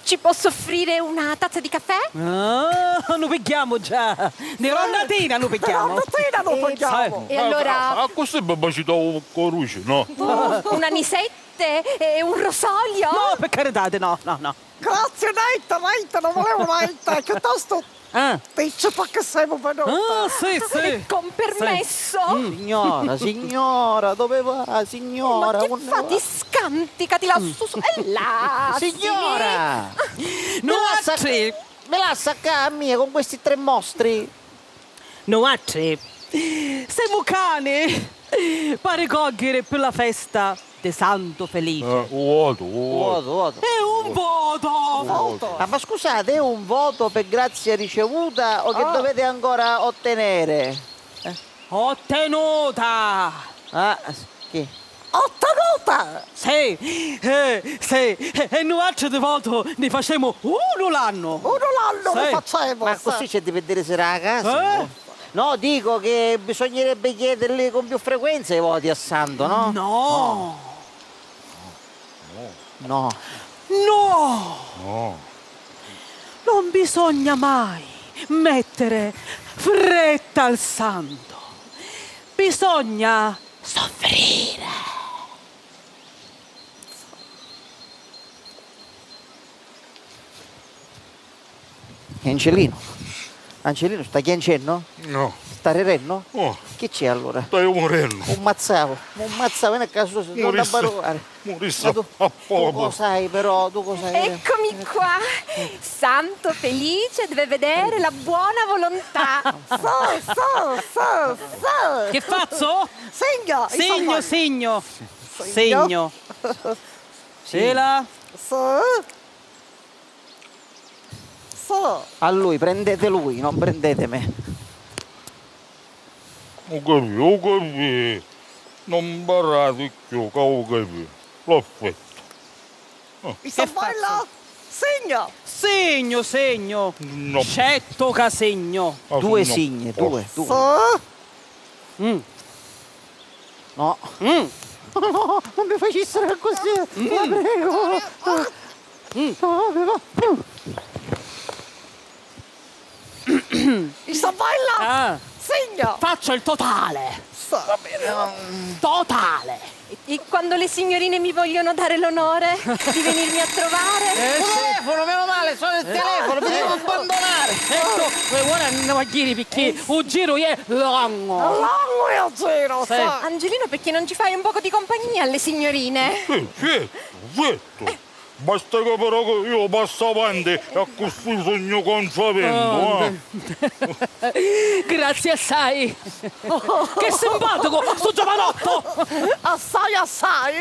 Ci posso offrire una tazza di caffè? Ah, nu pigghiamu già! Di rondatina nu pigghiamu! Rondatina nu pigghiamu! E allora? Ah, così babacita u coruci, no? Un anisette e un rosolio? No, per carità, no, no, no. Grazie, niente, niente, non volevo niente, piuttosto Ah. Dici, pecché semu venuti? Ah, sì, sì. E con permesso? Signora, signora, dove va, signora? Ma che fa? Ti scantica, ti lassu su. E là, signora! Mi lassa, mi lassa ccà a mia con questi tre mostri? Nuatri semu cani! Pari cogghiri pi la festa de Santu Felice. Eh, u votu, u votu. U votu, u votu. È un voto! Ah, ma scusate, è un voto per grazia ricevuta o che dovete ancora ottenere? Eh? Ottenuta! Ah, s-, chi? Ottenuta! Sì, eh, sì, e, e nuatri di votu ni facemu unu l'annu! Unu l'annu ni facemu! Ma così c'è di vedersi la casa, no? No, dico che bisognerebbe chiederli con più frequenza i voti a Santo, no? No. No. No. No. Non bisogna mai mettere fretta al Santo. Bisogna soffrire. Angelino, Angelino, sta chiancennu? No. Sta rirennu? Oh. Chi c'è allora? Staiu murennu. U mazzavu, u mazzavu, veni ccà su, non t'abbaruvari. Murissi a pocu. Tu cosa hai però, tu cosa hai? Eccomi qua. Santo Felice deve vedere la buona volontà. So, so, so, so. Che fazzu? Segno, segno, segno. Segno. Sì. Sì. So. A lui, prendete lui, non prendete me. Ho capito, ho capito. Non parlate più, che ho capito. L'affetto. Ah. Che faccio? Segno. Segno, segno. No. Scetto ca segno. Ah, due signe, due, due. So. Mm. No. Mm. No, non mi facessero così, la prego. Mm. No, mi va. Isabella! Ah. Segno! Faccio il totale! Sa- Totale! E, e quando le signorine mi vogliono dare l'onore di venirmi a trovare? Eh, sì. Un telefono, meno male, sono il telefono, mi devo abbandonare! Ecco, eh, ora andiamo a giri perché un giro è longo! Longo è un giro, sì. Sa- Angelino, perché non ci fai un poco di compagnia alle signorine? Sì, sì, sì. Basta che però che io passo avanti e accussì sugnu contraventu, eh. Grazie assai. Che simpatico stu giovanotto! Assai, assai!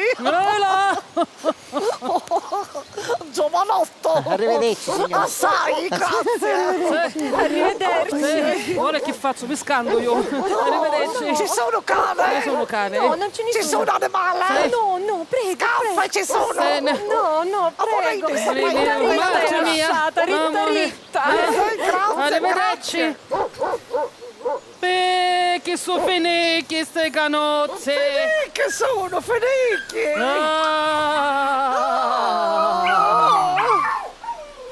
Giovanotto! Arrivederci, signora. Assai, grazie! Arrivederci. Sì, ora che faccio? Mi scanto io. Arrivederci. Ci sono cane? Ci sono cane? No, non ci sono. Ci sono animali? No, no, prego, prego. Scaffe ci sono? Sì, no. No, no, prego. Mamma mia. Ritta, ritta, ritta. Grazie, grazie. Arrivederci. Picchi su finichi ste canozze. Finichi sono, finichi. Ah.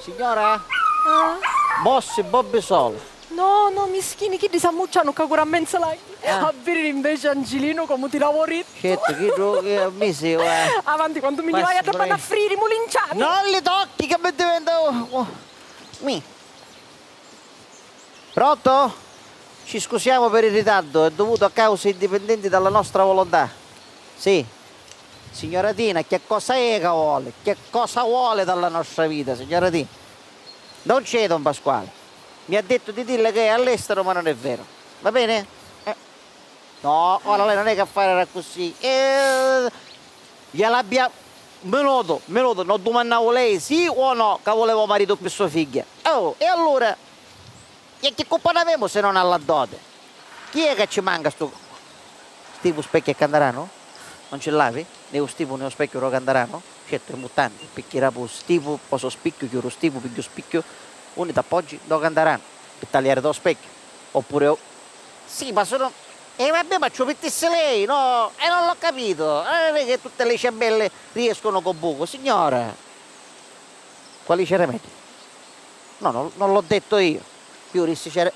Signora? Ah? Mossi Bobby solo. No, no, mischini, chiddi s'ammuccianu ccà cu rammenza l'agghi. Ah. A vidiri invece Angilino comu ti lavori. Certo, chiddu che mi si, eh. Avanti, quantu mi nni vaiu a dda banna a friri, mulinciati. Non li tocchi che mi diventa, oh, oh. Mi. Pronto? Ci scusiamo per il ritardo, è dovuto a cause indipendenti dalla nostra volontà. Sì. Signora Tina, che cosa è che vuole? Che cosa vuole dalla nostra vita, signora Tina? Non c'è don Pasquale. Mi ha detto di dirle che è all'estero, ma non è vero. Va bene? Eh. No, ora lei non è che a fare così. Eh, gliel'abbia Minutu, minutu, non dumannavu lei sì o no ca vuleva u maritu pi so figghia? Oh, e allura? E chi cuppa n'avemu si non a la dote? Chi è ca ci manca stu stipu specchiu e cantaranu? Non ci l'havi? Né u stipu né u specchiu ro cantaranu? Certu, è muttanti, picchì rapu stipu, po so spicchiu, chiuru stipu, pigghiu spicchiu, unni t'appoggi? Ndo cantaranu, pi taliari do specchiu, oppure o... Sì, ma sono... E vabbè, ma ci u mittissi lei, no? E non l'ho capito, eh, non è che tutte le ciambelle riescono co buco, signora! Quali cerementi? No, non, non l'ho detto io. Io dissi cere...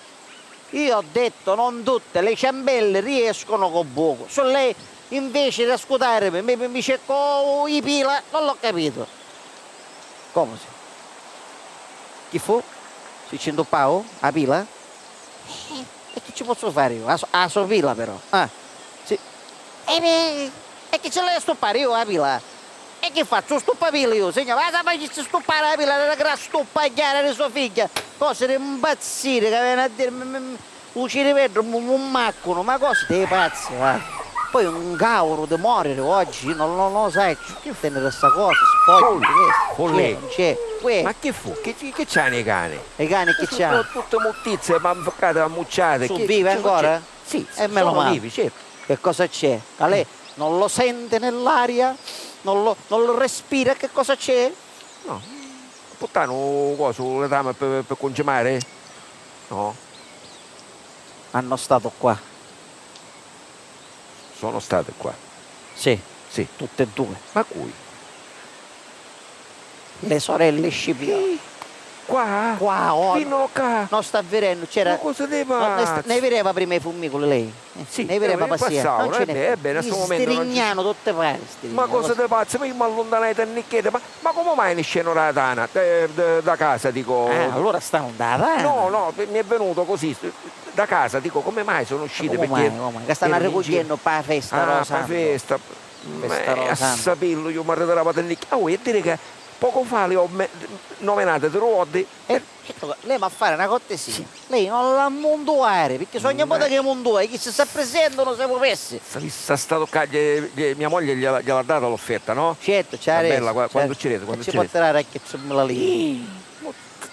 Io ho detto non tutte le ciambelle riescono co buco. Se lei invece di ascutarmi mi, mi, mi cercò i pila, non l'ho capito. Come si? Chi fu? Si ci ntuppau? A pila? Eh, e chi ci pozzu fari iu? A so, a so pila però. Ah, sì. E, e chi ci l'haiu a stuppari iu a pila? E chi fazzu? U stuppapila iu, signò? Ma sa facissi stuppari a pila di la gran stuppagghiara di so figghia! Cosi di impazziri ca veni a diri, mi, mi, mi, u ciriveddu mu, mu maccunu, ma cosi di pazzi, va! Poi un cauru di moriri oggi, non, non lo sacciu, chi teniri sta cosa, spoggi, chi è? Fu lei. Non c'è. Uè. Ma chi fu? Chi, chi, chi c'hani i cani? I cani chi c'hani? Tutti muttizzi, ma ammuccati, ammucciati. Su vivi ancora? Sì, sì, sono vivi, certo. Che cosa c'è? Calè? Non lo sente nell'aria? Non lo, non lo respira? Che cosa c'è? No. Puttanu u cosu, u letame pi, pi cuncimari? No. Hanno stato qua. Sono state qua. Sì, sì, tutte e due. Ma cui? Le sorelle Scipio. Chi? Qua? Qua, ora. Vinno ccà? Non sta virennu, c'era... Ma cosa te pazzi? Ne, ne vireva prima i fummiculi lei? Eh, sì, ne vireva passiare. Non ce n'è più. Ebbene, a sto momento non ci... Sdirignano tutte pari, sdirignano. Ma cosa te pazzi? Ma io mi alluntanai tannicchiedda, ma, ma come mai ne scenu da tana? Da, da, da casa, dico. Ah, allora stanno da tana? No, no, mi è venuto così, da casa, dico, come mai sono uscite? Come mai, come mai? Che stanno arricugghiennu pa festa, ah, pa festa. Festa, a sapillu, io mi arritirava tannicchiedda. Ah, vuoi dire che poco fa li ho nominate tre volte? Eh, certo, lei mi fa fari na cortesia. Sì. Lei non la muntuari, picchì sogna vota che muntua, chi si sta presentano se pupessi. S'avissa statu ccà, mia moglie gliela, gliela data l'offerta, no? Certo, c'è. Bella, quando c'erete, quando ci porterà qualche centomila lire.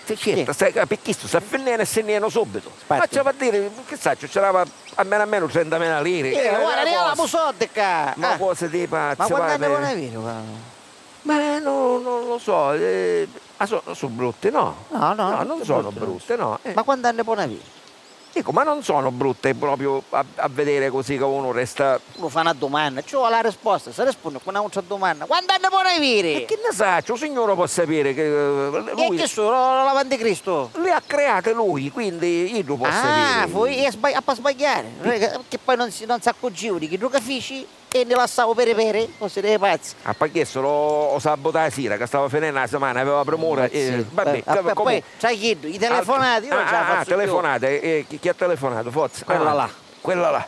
Certo, sai, pi chistu s'affinnenu e si nni enu subitu. Ma ci va a diri, chi sacciu, ci dava almenu almenu trentamila lire. Eh, ora regalamu soddi ccà. Ma cosa di pazzi. Ma quantu anni poni aviri? Ma no, non lo so, eh, ah, so, sono brutti, no? No, no, non sono brutti, no. Eh. Ma quantu anni poni aviri? Dico, ma non sono brutte proprio a, a vedere così che uno resta. Uno fa na dumanna, ci vuole la risposta, si risponde con un'altra dumanna. Quantu anni poni aviri? E che ne saccio, il Signore può sapere che, eh, lui... E chi sono, l'Avanticristo? Le ha create lui, quindi io lo posso sapere. Ah, fu, e sbagli-, ha sbagliare, che poi non si, non s'accorgiva di chi che fici. E ni lassau peri peri, cosi di pazzi. A paghiessero o sabato a sera, che stava finendo la settimana, aveva premura. Eh, vabbè, comunque. Poi, c'è chiddu, i telefonati, io non ce la faccio più. Ah, telefonate, eh, chi, chi ha telefonato? Forza. Quella là. Quella là.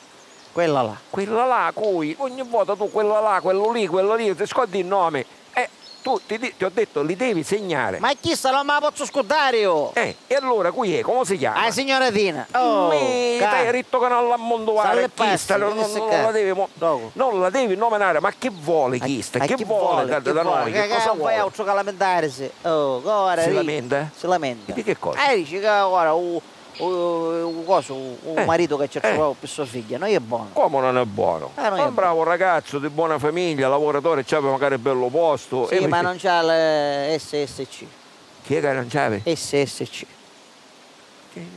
Quella là. Quella là, cui? Ogni volta tu, quella là, quello lì, quello lì, ti scordi il nome. Eh, tu, ti, ti ho detto, li devi segnare. Ma chista non me la pozzu scurdari io! Eh, e allora cui è? Come si chiama? La signora Tina. Oh, mi t'hai detto che non l'ha muntuare, chista non, non la devi mo-, non la devi nominare, ma che vuole chista? Che vuole da, da noi? Che cosa vuole? Che altro che lamentarsi? Oh, ora si lamenta? Si lamenta. E di che cosa? Eh, dice che ora u, u, u coso, u, u marito che ci trovava per sua figlia, non è buono. Come non è buono? Eh, non è buono. È un bravo ragazzo di buona famiglia, lavoratore, c'aveva magari bello posto. Sì, ma non c'ha le S S C. Chi è che non c'havi? S S C.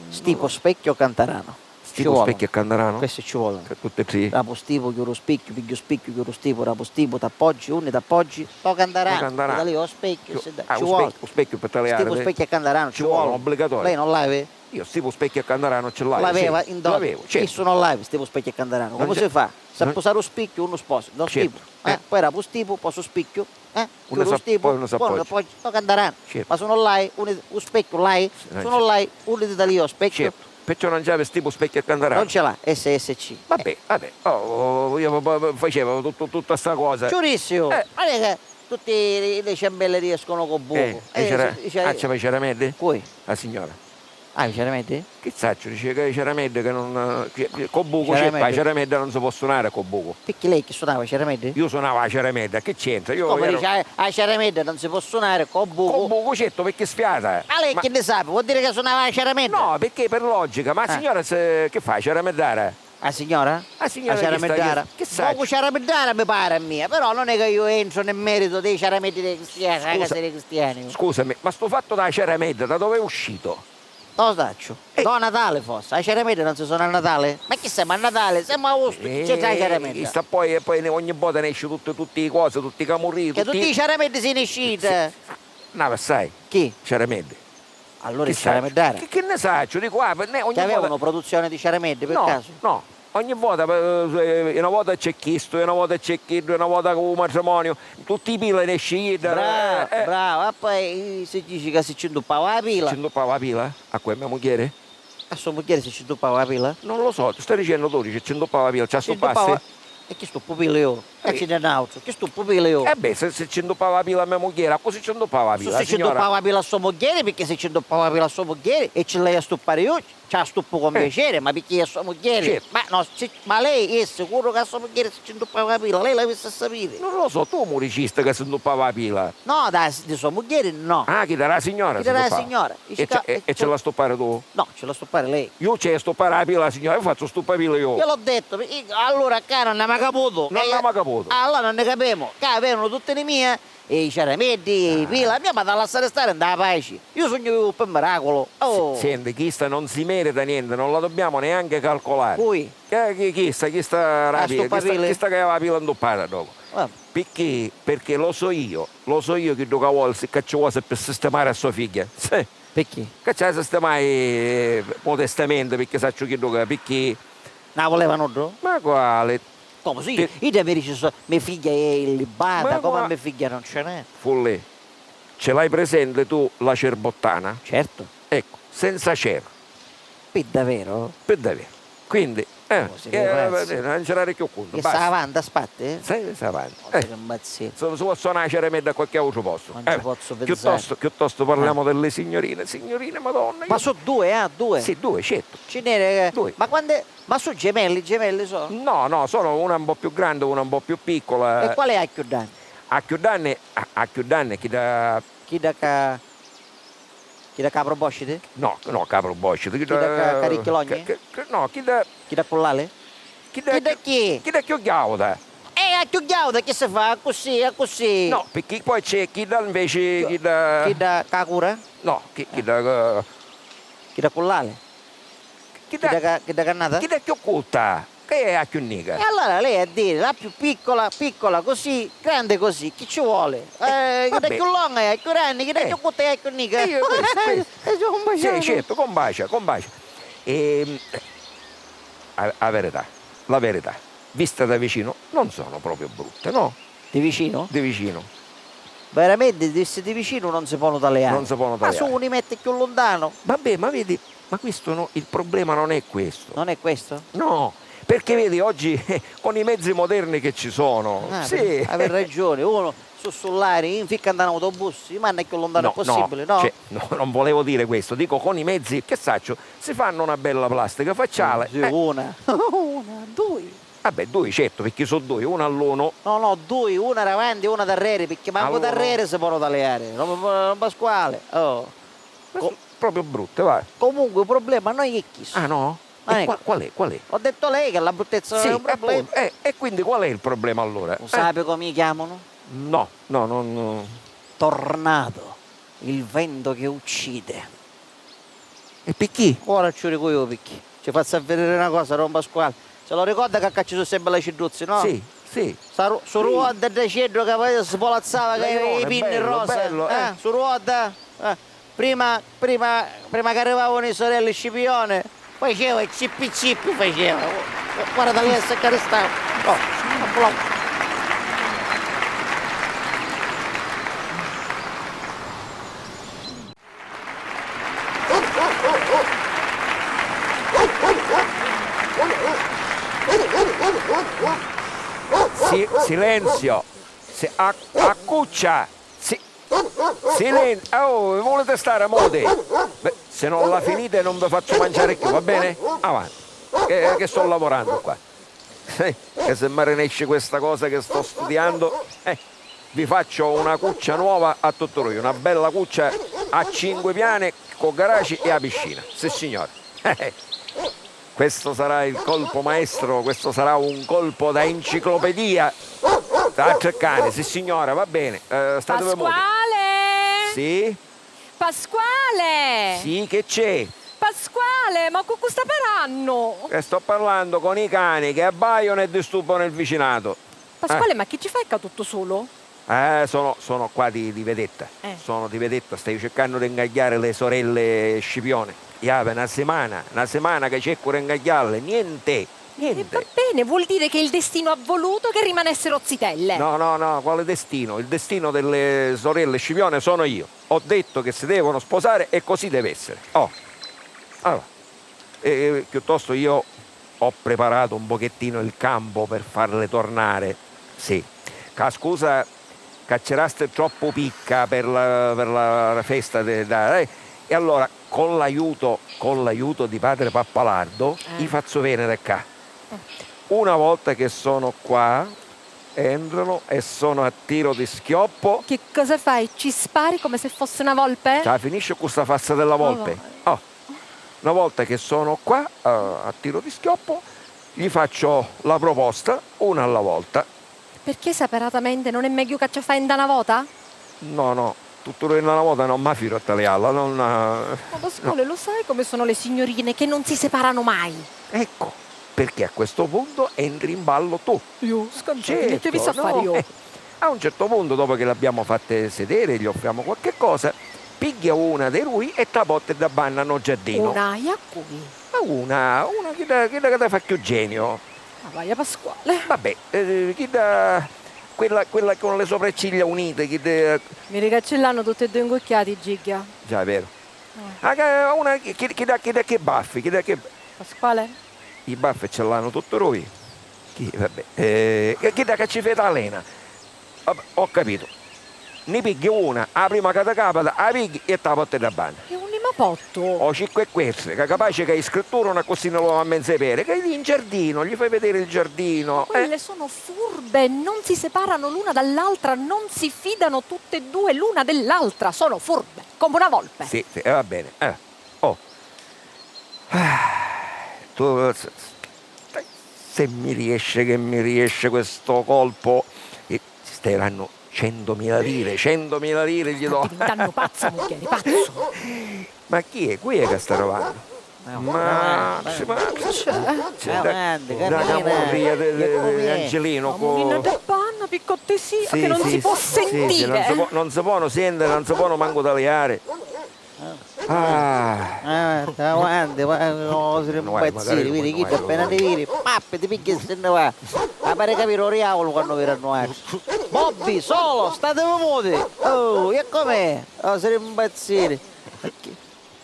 Stipu specchiu cantaranu. Stipu specchiu cantaranu? Questi ci volunu. Tutti e tri. Rapu stipu, chiuru spicchiu, pigghiu spicchiu, chiuru stipu, rapu stipu, t'appoggi, unni t'appoggi? O cantaranu. O cantaranu. Ci voli. U specchiu per taliari. Stipu specchiu e cantaranu ci voli. Ci voli, obbligatorio. Lei non l'havi? Io stipu specchiu e cantaranu ci l'haiu. L'aveva in dote. L'avevo, certo. Chissu non l'havi, stipu specchiu e cantaranu. Come si fa? S'ha pusari u spicchiu, unnu sposa. Non stipu. Eh, poi rapu stipu, po su spicchiu. Eh? Chiudu u stipu, poi unni s'appoggia. Poi unni s'appoggia. Certo. Ma su non l'hai, unni, u specchiu l'hai? Su non l'hai, unni ti taliu u specchiu? Certo. Perciò non c'havi stipu specchiu e cantaranu. Non ce l'ha, S S C. Vabbè, vabbè. Oh, io facevo tutto, tutta sta cosa. Giurissiu, eh, ma che tutti le ciambelle riescono con buco. Eh, ah, ci faceva medi? Cui? La signora. Ah, i ciarameddi? Chi sacciu, dici ca i ciarameddi ca non, chi, chi, co bucu, certu, a ciaramedda non si pò sunari co bucu. Picchì lei chi sunava i ciarameddi? Iu sunava a ciaramedda, chi c'entra? Iu... Comu dici, a, a ciaramedda non si pò sunari co bucu? Co bucu, certu, picchì sfiata. Ma lei chi nni sapi? Vuol dire ca sunava a ciaramedda? No, picchì per logica, ma a signora chi fa, a ciarameddara? A signora? A signora chi sta, chi, chi sacciu? Pocu ciarameddara mi pari a mia, però non è ca iu entru nel merito dei ciarameddi dei cristiani, la casa dei cristiani. Scusami, ma stu fattu della ciaramedda da dove è uscito? Non lo saccio. Eh. Dopo Natale forse. A ciaramedda non si sona a Natale? Ma chi semu a Natale? Semu a aostu, chi c'entra a ciaramedda? Chista poi, e poi ogni vota nesci tutti, tutti i cosi, tutti i camurri, tutti i ciarameddi si nesciti. Sì. N'avi assai? Chi? Ciarameddi. Allura è ciarameddara? Chi, chi nni sacciu? Dicu, ah, ogni vota... Chi avevano produzione di ciarameddi, per caso? No, no. Ogni vota, eh, eh, una vota c'è chistu, e una vota c'è chiddu, e una vota cu u matrimoniu, tutti i pila nesci idda. Bravo, bravo. E poi, eh, si dici ca si ci ntuppava la pila. Si ci ntuppava la pila? A cui, a me mugghieri? A so mugghieri si ci ntuppava la pila? Non lo so, ti sto dicennu tu, dici, ci ntuppava la pila, ci a stuppassi? E chi stuppu pila iu? E ci n'è n'autru, chi stuppu pila iu? E beh, se, se ci ntuppava la pila a me mugghieri, a cu si ci ntuppava la pila, signora? Si ci ntuppava la pila a so mugghieri, picchì si ci ntuppava la pila a so mugghieri e ci l'haiu a stuppari iu, ci a stuppu con piacere, ma picchì è so mugghieri. Certu. Ma no, ci, ma lei è sicuru ca a so mugghieri si ci ntuppava la pila? Lei l'avissi a sapiri. Non lo so, tu mu dicisti ca si ntuppava la pila. No, da, di so mugghieri no. Ah, chidda dâ signora si ntuppava. Chidda dâ signora. E, e ci l'ha stuppari tu? No, ci l'ha stuppari lei. Iu ci haiu a stuppari la pila, signora, iu fazzu stuppapila iu. Io l'ho detto, allora ccà non n'hemu caputu. Non n'hemu caputu. Allora non ne capemu. Ccà venunu tutti ni mia, e i ciarameddi, e i pila, a mia m'ha da lassari stari nta paci. Io sugnu vivu pi miraculu. Oh. Senti, chista non si merita niente, non la dobbiamo neanche calcolare. Cui? Chi, chi, chista, chista dâ pila, chista, chista chi aveva la pila ntuppata ddocu. Picchì? Perché lo so io, lo so io chiddu ca voli, ca ci voli pi sistimari a so figghia. Sì. Picchì? Ca ci ha sistimai, eh, modestamente, picchì sacciu chiddu ca, picchì... Nâ vuleva nuddu? Ma quali? Comu sì? Idda mi dici, me figghia è illibata, comu a me figghia non ce n'è? Fullì, ce l'hai presente tu la cerbottana? Certu. Eccu, senza cer. Pi daveru? Pi daveru. Quindi, eh, non ci dari cchiù cuntu, basta. Che sta avanti, a spatti? Sì, sta avanti. Non ti impazziri. Si, si pò sonari a ciaramedda a qualche autru postu. Non ci pozzu pinsari. Chiuttostu, chiuttostu parliamo delle signorine. Signorine, Madonna. Ma so due, ah, due? Sì, due, certu. Ci n'era, eh, due. Ma quanti, ma so gemelli, gemelli so? No, no, sono una un po' più grande, una un po' più piccola. E qual è a cchiù danni? A cchiù danni, a, a cchiù danni, chidda... Chidda ca Chidda ca probòsciti? No, no, ca probòsciti, chidda ca, ca ricchi logni? No, chidda... Chidda cu l'ali? Chidda, chidda chi? Chidda cchiù ghiàuta. Eh, a cchiù ghiàuta chi si fa? Accussì, accussì. No, picchì poi c'è chidda inveci, chidda... Chidda ca cura? No, chi, chidda ca... Chidda cu l'ali? Chidda, chidda ca, chidda cannata? Chidda cchiù curta, ca è a cchiù nica. E allora lei ha a diri, la più piccola, piccola così, grande così, chi ci voli? Eh, chidda cchiù longa è a cchiù granni, chidda cchiù curta è a cchiù nica. Sì, certu, combacia, combacia. Ehm, a, a verità, la verità, vista da vicino, non sono proprio brutte, no? Di vicinu? Di vicinu. Veramenti, dissi di vicinu non si ponu taliari. Non si ponu taliari. Ma su uni metri cchiù luntanu. Vabbè, ma vedi, ma questo no, il problema non è questo. Non è questo? No, perché vedi, oggi, eh, con i mezzi moderni che ci sono, ah, sì. Avi ragioni, unu su sullari, inficca nta n'autobus, i manna cchiù luntanu possibili, no? No, cioè, no, non volevo dire questo, dico con i mezzi, che saccio, si fanno una bella plastica facciale. Sì, eh. Una, una, dui. Vabbè, dui, certu, picchì su dui, una all'unu. No, no, dui, una davanti e una d'arreri, picchì mancu d'arreri si ponu taliari. Don, don Pasquale, oh. Ma su proprio brutte, vai. Comunque, u problema non è chistu. Ah, no? E qua-, qual è, qual è? Ho detto lei che la bruttezza è un problema. Sì, appunto. Eh, e quindi qual è il problema allora? U sapi comu i chiamanu? No, no, non... Tornado, il vento che uccide. E picchì? Ora ci u dicu iu picchì. Ci fazzu avvidiri na cosa, don Pasquale. Si lu ricorda ca ccà ci su sempri l'acidduzzi, no? Sì, sì. Su ruodda dda ceddu ca poi svolazzava ca i pinni rosa. Bello, bello, eh. Su ruodda, eh. Prima, prima, prima ca arrivavanu i sorelli Scipione, faceva cippi cippi, faceva. Guarda, lì si caristava. Oh, un blocco. Si-, silenzio. Si-, a-, accuccia. Si-, Silenzio! Oh, vi vuliti stari muti? Beh, se non la finite non vi faccio mangiare più, va bene? Avanti, che, che sto lavorando qua. Eh, che se mi rinesci questa cosa che sto studiando, eh, vi faccio una cuccia nuova a tuttu dui, una bella cuccia a cinque piani con garage e a piscina. Sì, signore. Questo sarà il colpo maestro, questo sarà un colpo da enciclopedia. Da treccani, sì signora, va bene. Eh, state muti. Pasquale! Sì? Pasquale! Sì, che c'è? Pasquale, ma cu cu sta parannu? E sto parlando con i cani che abbaiano e disturbano il vicinato. Pasquale, eh, ma chi ci fai ccà tuttu sulu? Eh, sono, sono qua di, di vedetta. Eh. Sono di vedetta, staiu circannu di ingagghiari le sorelle Scipione. Iave na simana, na simana che cercu di ingagghiarle, niente, niente. E va bene, vuol dire che il destino ha voluto che rimanessero zitelle. No, no, no, quale destino? Il destino delle sorelle Scipione sono io. Ho detto che si devono sposare e così deve essere. Oh. Allora, eh, piuttosto io ho preparato un pochettino il campo per farle tornare. Sì. Ca scusa, ca c'eraste troppo picca per la, per la festa de, da, eh, e allora con l'aiuto, con l'aiuto di padre Pappalardo, eh, i fazzo venire qua. Una volta che sono qua, entrano e sono a tiro di schioppo. Che cosa fai? Ci spari come se fosse una volpe? Cioè, finisce con sta faccia della volpe. Oh, una volta che sono qua, eh, a tiro di schioppo, gli faccio la proposta, una alla volta. Perché separatamente non è megghiu ca ci a fai nta na vota? No, no, tuttu dui nta na vota non mi fidu a talialla, non... Ma Pasquale, lo sai come sono le signorine che non si separano mai? Ecco, perché a questo punto entri in ballo tu. Io? Scansati, certo, che vi sa fare io? Eh, a un certo punto, dopo che le abbiamo fatte sedere, gli offriamo qualche cosa, pigghia una di lui e ta potti da banna no giardino. Una? E a cui? A una, una chidda, chidda che ti fa più genio. Ma vaia Pasquale. Vabbè, eh, chidda, quella, quella con le sopracciglia unite, chidda... Mi ricaccillanu tutti e due incucchiati, Gigghia. Già, è vero. Ah, una, chidda, chidda che baffi, chidda che... Pasquale? I baffi ce l'hanno tutti lui. Chi, vabbè, eh, chidda che ci feta a lena. Vabbè, ho capito. Ni pigghi una, a prima ca ti capita, a pigghi e ta potti da banna. E unni ma pottu? O ciccu e querri, ca capaci ca i scrittura una cosina l'ova a menza pere, ca in giardino, gli fai vedere il giardino. Ma quelle sono furbe, non si separano l'una dall'altra, non si fidano tutte e due l'una dell'altra, sono furbe, come una volpe. Sì, sì, e va bene. Eh. Oh. Ah, tu, se, se mi riesce, che mi riesce questo colpo, e ci steranno centomila lire, centomila lire gli do. Sta divintannu pazzu, mugghieri, pazzu. Ma chi è? Cui è che sta arrivando? Ma, ma, ma, c'è, c'è, da, da camorria de, de, de Angelino, co... Una panna, piccottesì, sì, che non si può sentire. Sì, sì, non si può, non si può sentire, non si può manco taliare. Ah. Eh, avanti, ma no, si impazziri, vidi chi appena ti vidi, pappi, ti pigghia e si nni va. Ma pari capiri o diavulu quannu viri a nuatri. Bobbi, solo, statevi muti. Oh, e com'è? Oh, si impazziri. E chi,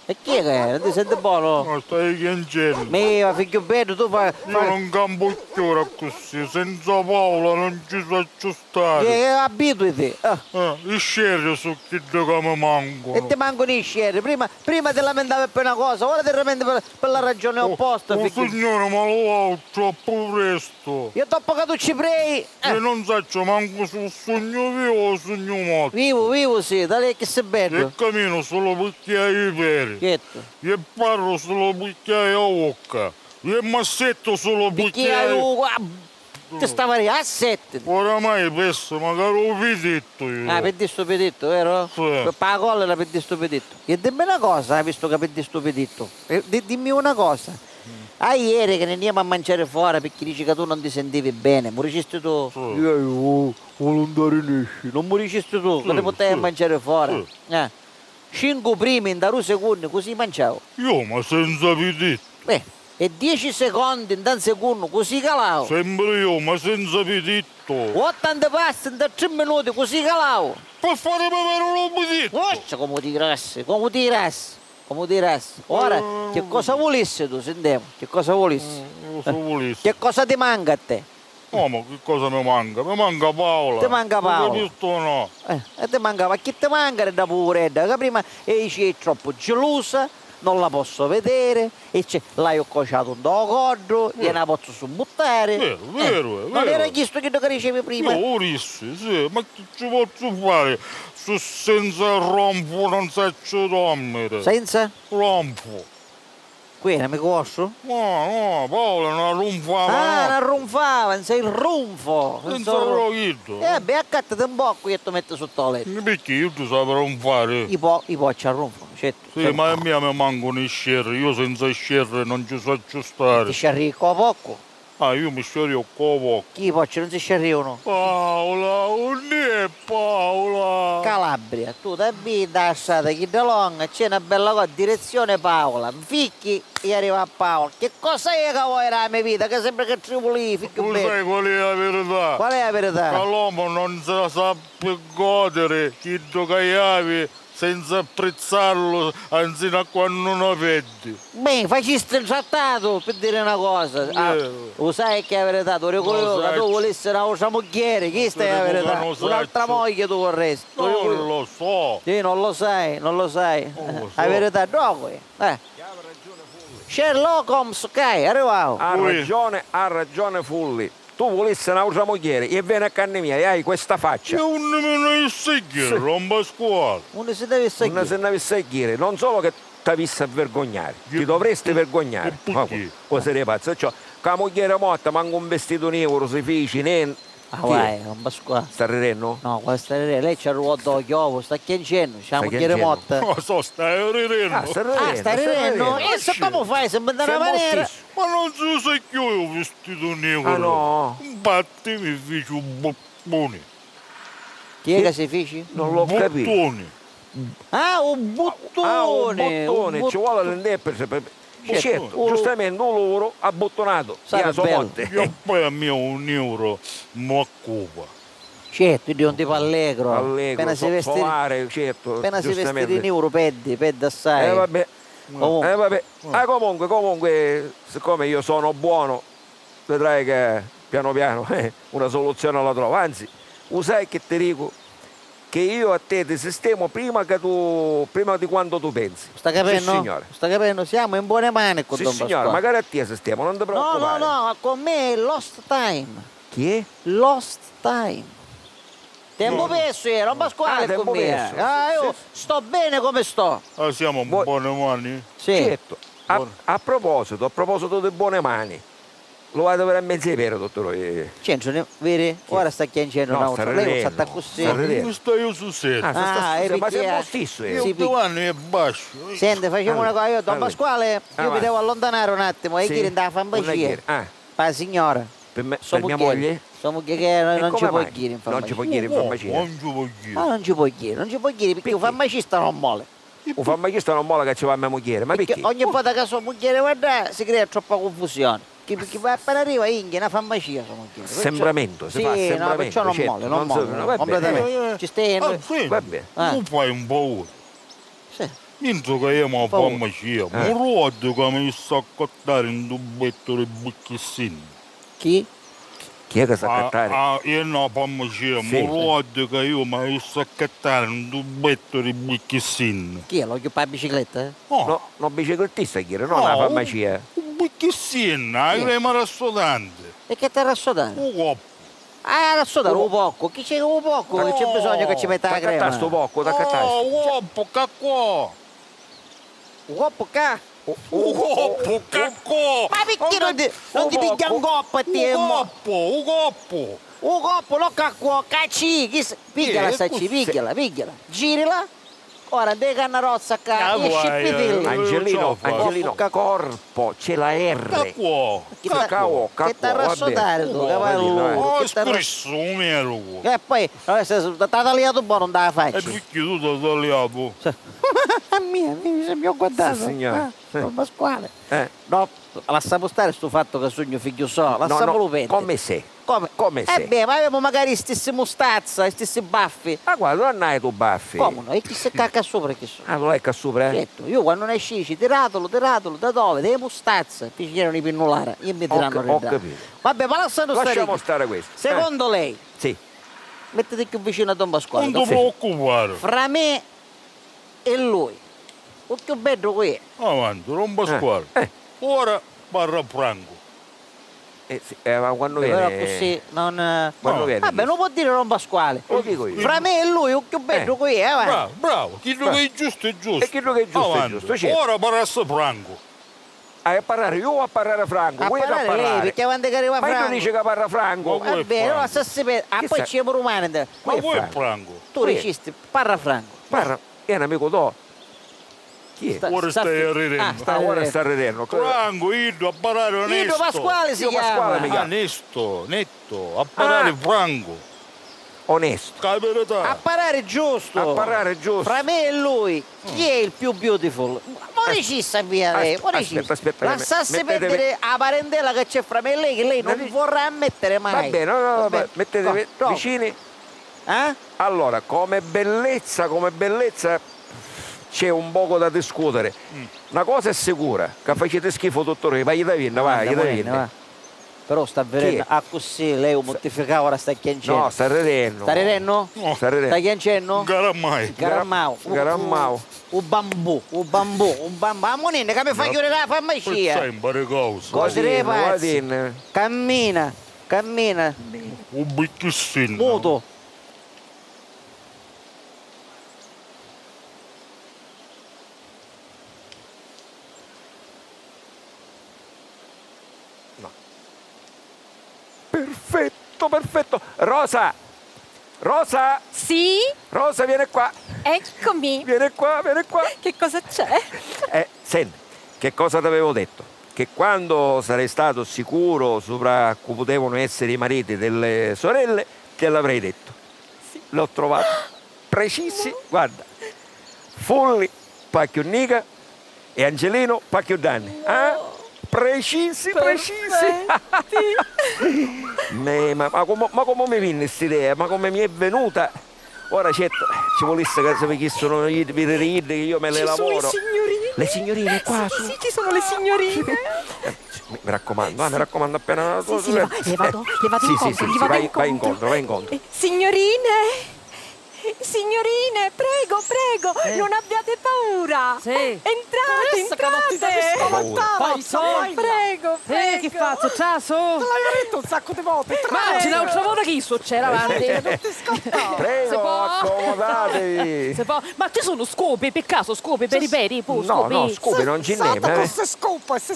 e chi è che è? Non ti senti buono? No, stai chiancennu. Mia, figghiu beddu, tu fa, fa... Io non campu chiù ora così, senza Paola non ci sacciu stari. Eh, eh, abituiti. Ah. Eh, i scerri su chiddi ca mi mancunu. E ti mancunu i scerri. Prima, prima ti lamentavi pi na cosa, ora ti lamenti pi, pi la ragioni opposta. Oh, oh, figghiu. Signuri, ma lu vau troppu prestu. Io doppu ca tu ci prei, eh. Io non sacciu mancu su sugnu vivu o sugnu mortu. Vivu, vivu si, tali e chi si beddu. E caminu sulu picchì haiu i peri. Certu. E parru sulu picchì haiu a vocca. E m'assettu sulu picchì haiu... Ti stava a diri, assettiti. Oramai pessima ca lu piddittu iu. Ah, piddistu u piddittu, veru? Sì. Pi, pi la collera piddistu u piddittu. E dimmi na cosa, vistu ca piddistu u piddittu, eh, di, dimmi una cosa. Aieri ca ni niemu a manciari fora picchì dici ca tu non ti sentivi beni, m'u dicisti tu? Sì. Iu, iu, vuluntari nesci, non m'u dicisti tu ca ti purtai a manciari fora? Sì. Eh. Cincu primi nta dui secunni, cusì manciau. Iu, ma senza piddittu. Eh, e dieci secondi nta un secunnu, cusì calau. Sempri iu, ma senza piddittu. Ottanta passi nta tri minuti, cusì calau. Pi farimi aviri lu piddittu. Forza, comu tirassi, comu tirassi, comu tirassi. Ora, chi cosa vulissitu, sintemu, chi cosa vulissitu? Mm, cosa vulissi? Chi cosa ti manca a te? Comu, chi cosa mi manca? Mi manca Paola. Ti manca Paola? Lu capistu o no? Eh, e ti manca, ma chi ti manca di dda puvuredda? Ca prima e dici è troppu gelusa, non la posso vedere, e c'è, l'haiu cociatu nta u coddu, e na pozzu summuttari. Veru, veru, è veru. Non era chistu chiddu ca dicevi prima? Io u dissi, sì, ma chi ci pozzu fari? Su senza ronfu non sacciu dormiri. Senza? Ronfu. Cu era, amicu vostru? No, no, Paola non arrunfava. Ah, non arrunfava, non sei runfo. Senza però chiddu. E vabbè, accattati un poco e tu metti sotto letto. Perché io tu saprei runfare? I po-, i pocci arrunfano, certo. Sì, ma a mia mi mancano i scerri, io senza scerri non ci sacciu stare. Ti scerri co poco? Ah, io mi sciorriu co poco. Chi pocci non si sciorriunu? Paola, unni è Paola? Calabria, tu t'avvii nta strata chidda longa, c'è na bella co-, direzione Paola, nficchi e arriva a Paola. Che cosa è ca vuoi dâ me vita? Che sembra che tribulii, figghiu. Lu sai qual è la verità? Qual è la verità? Ca l'omu non si la sappi godiri chiddu ca havi senza apprizzarlu, anzi, na quannu no peddi. Beh, facisti un trattatu, pi diri na cosa. Ah, u sai chi è a verità? Tu dicu io, ca tu vulissi n'autra mugghieri, chista è a verità. Un'altra moglie tu vorresti. Non lo so. Sì, non lo sai, non lo sai. Non lo so. A verità, docu è. Eh. Sherlock Holmes, ok, arrivau. Ha ragione, ha ragione Fulli. Tu vulissi n'autra mugghieri e veni a canni mia e hai questa faccia. E unni mi n'avissi a jiri, don Pasquali? Unni si t'avissi a jiri? Unni si n'avissi a jiri? Non solo che t'avissi a vergognari, ti dovresti vergognari. E picchì? Ma cosa di pazzo? Ciò, ca mugghieri morta, mancu un vestitu niuru si fici, nenti. Ah, vai, don Pasquali. Sta rirennu? No, quali sta rirennu? Lei ci arruvò do chiovu, sta chiancennu, c'è a mugghieri morta. No, so, sta rirennu. Ah, sta rirennu. Ah, sta rirennu? E se comu fai, si mi dà na manera? Ma non si usa cchiù u vestitu niuru. Ah, no? Nfatti mi fici u buttuni. Chi è ca si fici? Non l'ho capito. Buttuni. Ah, u buttuni! Ah, u buttuni, ci vuole l'indepre. Certo, giustamenti u luru abbuttunatu e a so morte. E poi a mia u niuru m'occupa. Certo, iddu è un tipo allegro. Allegro, solare, certo. Appena si vesti di niuru, peddi, peddi assai. Eh, vabbè. Comunque. Eh, vabbè. Ah, comunque, comunque, siccome io sono buono, vedrai che piano piano, eh, una soluzione la trovo. Anzi, u sai che ti dico? Che io a te ti sistemo prima che tu, prima di quanto tu pensi. Sta capennu? Sì, signore. Sta capennu? Siamo in buone mani con don Pasquale. Sì, signore, magari a te sistemo, non ti preoccupare. No, no, no, con me è lost time. Chi è? Lost time. Tempu persu era, don Pasquale, con me. Ah, io sto bene come sto. Ah, siamo in buone mani? Sì. Certo. A, a proposito, a proposito di buone mani, lu vaiu a viri a menza di peri, dottore. C'entra, viri? Ora sta chiancennu n'autra. Lei non sta accussì. Mi staiu su serio. Ah, sta, sta, ma siamo stissu, eh. Io due anni e basciu. Senti, facciamo una cosa, io, don Pasquale, io mi devo allontanare un attimo, e ieri andava a farmacia. Pa signora. Per me, per mia moglie? So mugghieri, che non ci può ghiri in farmacia. Non ci può ghiri in farmacia? Non ci può ghiri. Ah, non ci può ghiri, non ci può ghiri, perché un farmacista non mole. U farmacista non mola ca ci va a me mugghieri, ma picchì? Ogni vota ca so mugghieri va ddà si crea troppa cunfusioni. Chi, chi va appena arriva, inghia na farmacia so mugghieri. Assembramento, si fa assembramento, certo, non si ferma, va bene. Completamente. Ci stai. Ah, sì. Va bene. Tu fai un favore. Sì. Mentre ca jemu a farmacia, mi ruoddu ca mi issi accattari un tubbettu di bicchisinni. Chi? Chi è ca s'accattari? Ah, ah, io no, farmacia, mi ruoddu ca io mi issi accattari un tubbettu di bicchisinni. Chi è, l'ogghiu pa bicicletta? No, no biciclettista ieri, no na farmacia. Un bicchisinni, a crema rassodanti. E che t'ha rassodari? U coppu. Ah, rassodaru u poccu, chi c'è u poccu? C'è bisognu ca ci metta a crema? T'accattasti u poccu, t'accattasti. Oh, u coppu, ca cuò! U coppu ca? U coppu, ca cuò! Ma picchì non ti, non ti pigghia un coppu a ti? U coppu, u coppu! U coppu, no ca cuò, ca ci! Pigghiala sta ci, pigghiala, pigghiala, girila. Ora, de cannarozza ca, ah, e scippitilla. Angelino, Angelino, corpo, c'è la R. Ca cuò, ca cuò, ca cuò, va bene. Che t'ha rassodari tu, cavallu. Oh, che t'ha scurissu, un mieru. E poi, eh, se, t'ha taliatu buono nta faccia. E picchì tu t'ha taliatu? A mia, mi sembra guardato. Sissignori. Ah, don Pasquale. Eh. No, lassamu stari stu fattu ca sugnu figghiu so, lassamulu perdiri. Come se? Come? Come se? E beh, ma avemu macari i stissi mustazza, i stissi baffi. Ma guarda, non hai tu baffi. Comu no? E chi si cacca sopra chi so? Ah, tu l'hai ccà sopra, eh? Certu, iu quannu nascii dici, tiratulu, tiratulu, da dove? Dei mustazza, ti giranu i pinnulara, e mi tiranu ri dda. Ho capito. Vabbè, ma lassandu stari. Lasciamo stare questo. Secondo lei? Sì. Mettiti chiù vicinu a don Pasquale. Non ti preoccupare. Fra me e lui. U chiù beddu cu è? Avanti, don Pasquale. Eh. Ora parra francu. Eh, sì, eh, ma quannu viene? Però così non... Quannu viene? Vabbè, non può dire don Pasquale. Lo dico io. Fra me e lui, u chiù beddu cu è, avanti. Bravo, bravo. Chiddu che è giusto è giusto. E chiddu che è giusto è giusto, certo. Ora parrassi francu. Hai a parrari iu o a parrari francu? Cu è ca parra? Lei, perché quannu ca arriva francu. Ma iu dici ca parra francu. Vabbè, allora se si vede. Ah, poi ci siamo rumani. Ma cu è francu? Tu dicisti, parra francu. Parra, è un amico tuo. Chi è? Ora stai ridennu. Ah, ora sta ridennu. Francu, iddu, a parrari onestu. Iddu Pasquale si chiama. Io Pasquale mi chiamo. Onestu, nettu, a parrari francu. Onestu. Ca è verità. A parrari giustu. A parrari giustu. Fra me e lui, chi è il più beautiful? Mo dicissi a mia lei, mo dicissi. Aspetta, aspetta, lassassi perdiri a parentela che c'è fra me e lei, che lei non vorrà ammettere mai. Va bene, no, no, vabbè, mettete vicini. Eh? Allora, come bellezza, come bellezza c'è un poco da discutere. Una cosa è sicura, che facete schifo tutto voi, vai da vinna, vai da vinna. Però sta vidennu, accussì lei u muttificau, ora sta chiancennu. No, sta ridennu. Sta ridennu? Sta ridennu. Sta chiancennu? Garammai. Garammau. Garammau. U bambù, u bambù, u bambù. Amuninni ca mi fa chiudiri la farmacia. Sempre cose. Cose di pazzi. Cammina, cammina. U bicchiussinnu. Mutu. No. Perfetto, perfetto. Rosa! Rosa! Sì? Rosa, vieni qua. Eccomi. Vieni qua, vieni qua. Che cosa c'è? Eh, senti, che cosa t'avevo detto? Che quando sarei stato sicuro sopra cu potevano essere i mariti delle sorelle, te l'avrei detto. Sì. L'ho trovato. Precisi, guarda, Fulli pâ cchiù nica e Angelino pâ cchiù ddanni. Ah? Precisi, precisi. Me- ma, ma comu, ma comu mi vinni st'idea? Ma comu mi è venuta? Ora certu, ci vulissi ca si vichissinu iddi, vidiri iddi, che io me le lavoro. Ci sono le signorine? Le signorine qua su. Sì, sì, ci sono le signorine. Eh, mi, mi raccomando, ah, mi raccomando, appena... Sì, sì, le va- le vado, le vado incontro, gli vado incontro. Vai, vai incontro, vai incontro. Eh, signorine! Signorine, prego, prego, non abbiate paura. Sì. Entrate, entrate. Prego, prego. Eh, chi fazzu? Trasu? Te l'aveva detto un sacco di volte, trasu. Ma c'è un'altra volta che io so c'era avanti. Non ti scottare. Prego, accomodatevi. Se può? Ma ci sono scopi, per caso, scopi per i peri? No, no, scopi non ci n'è. Scopi, si scalda, si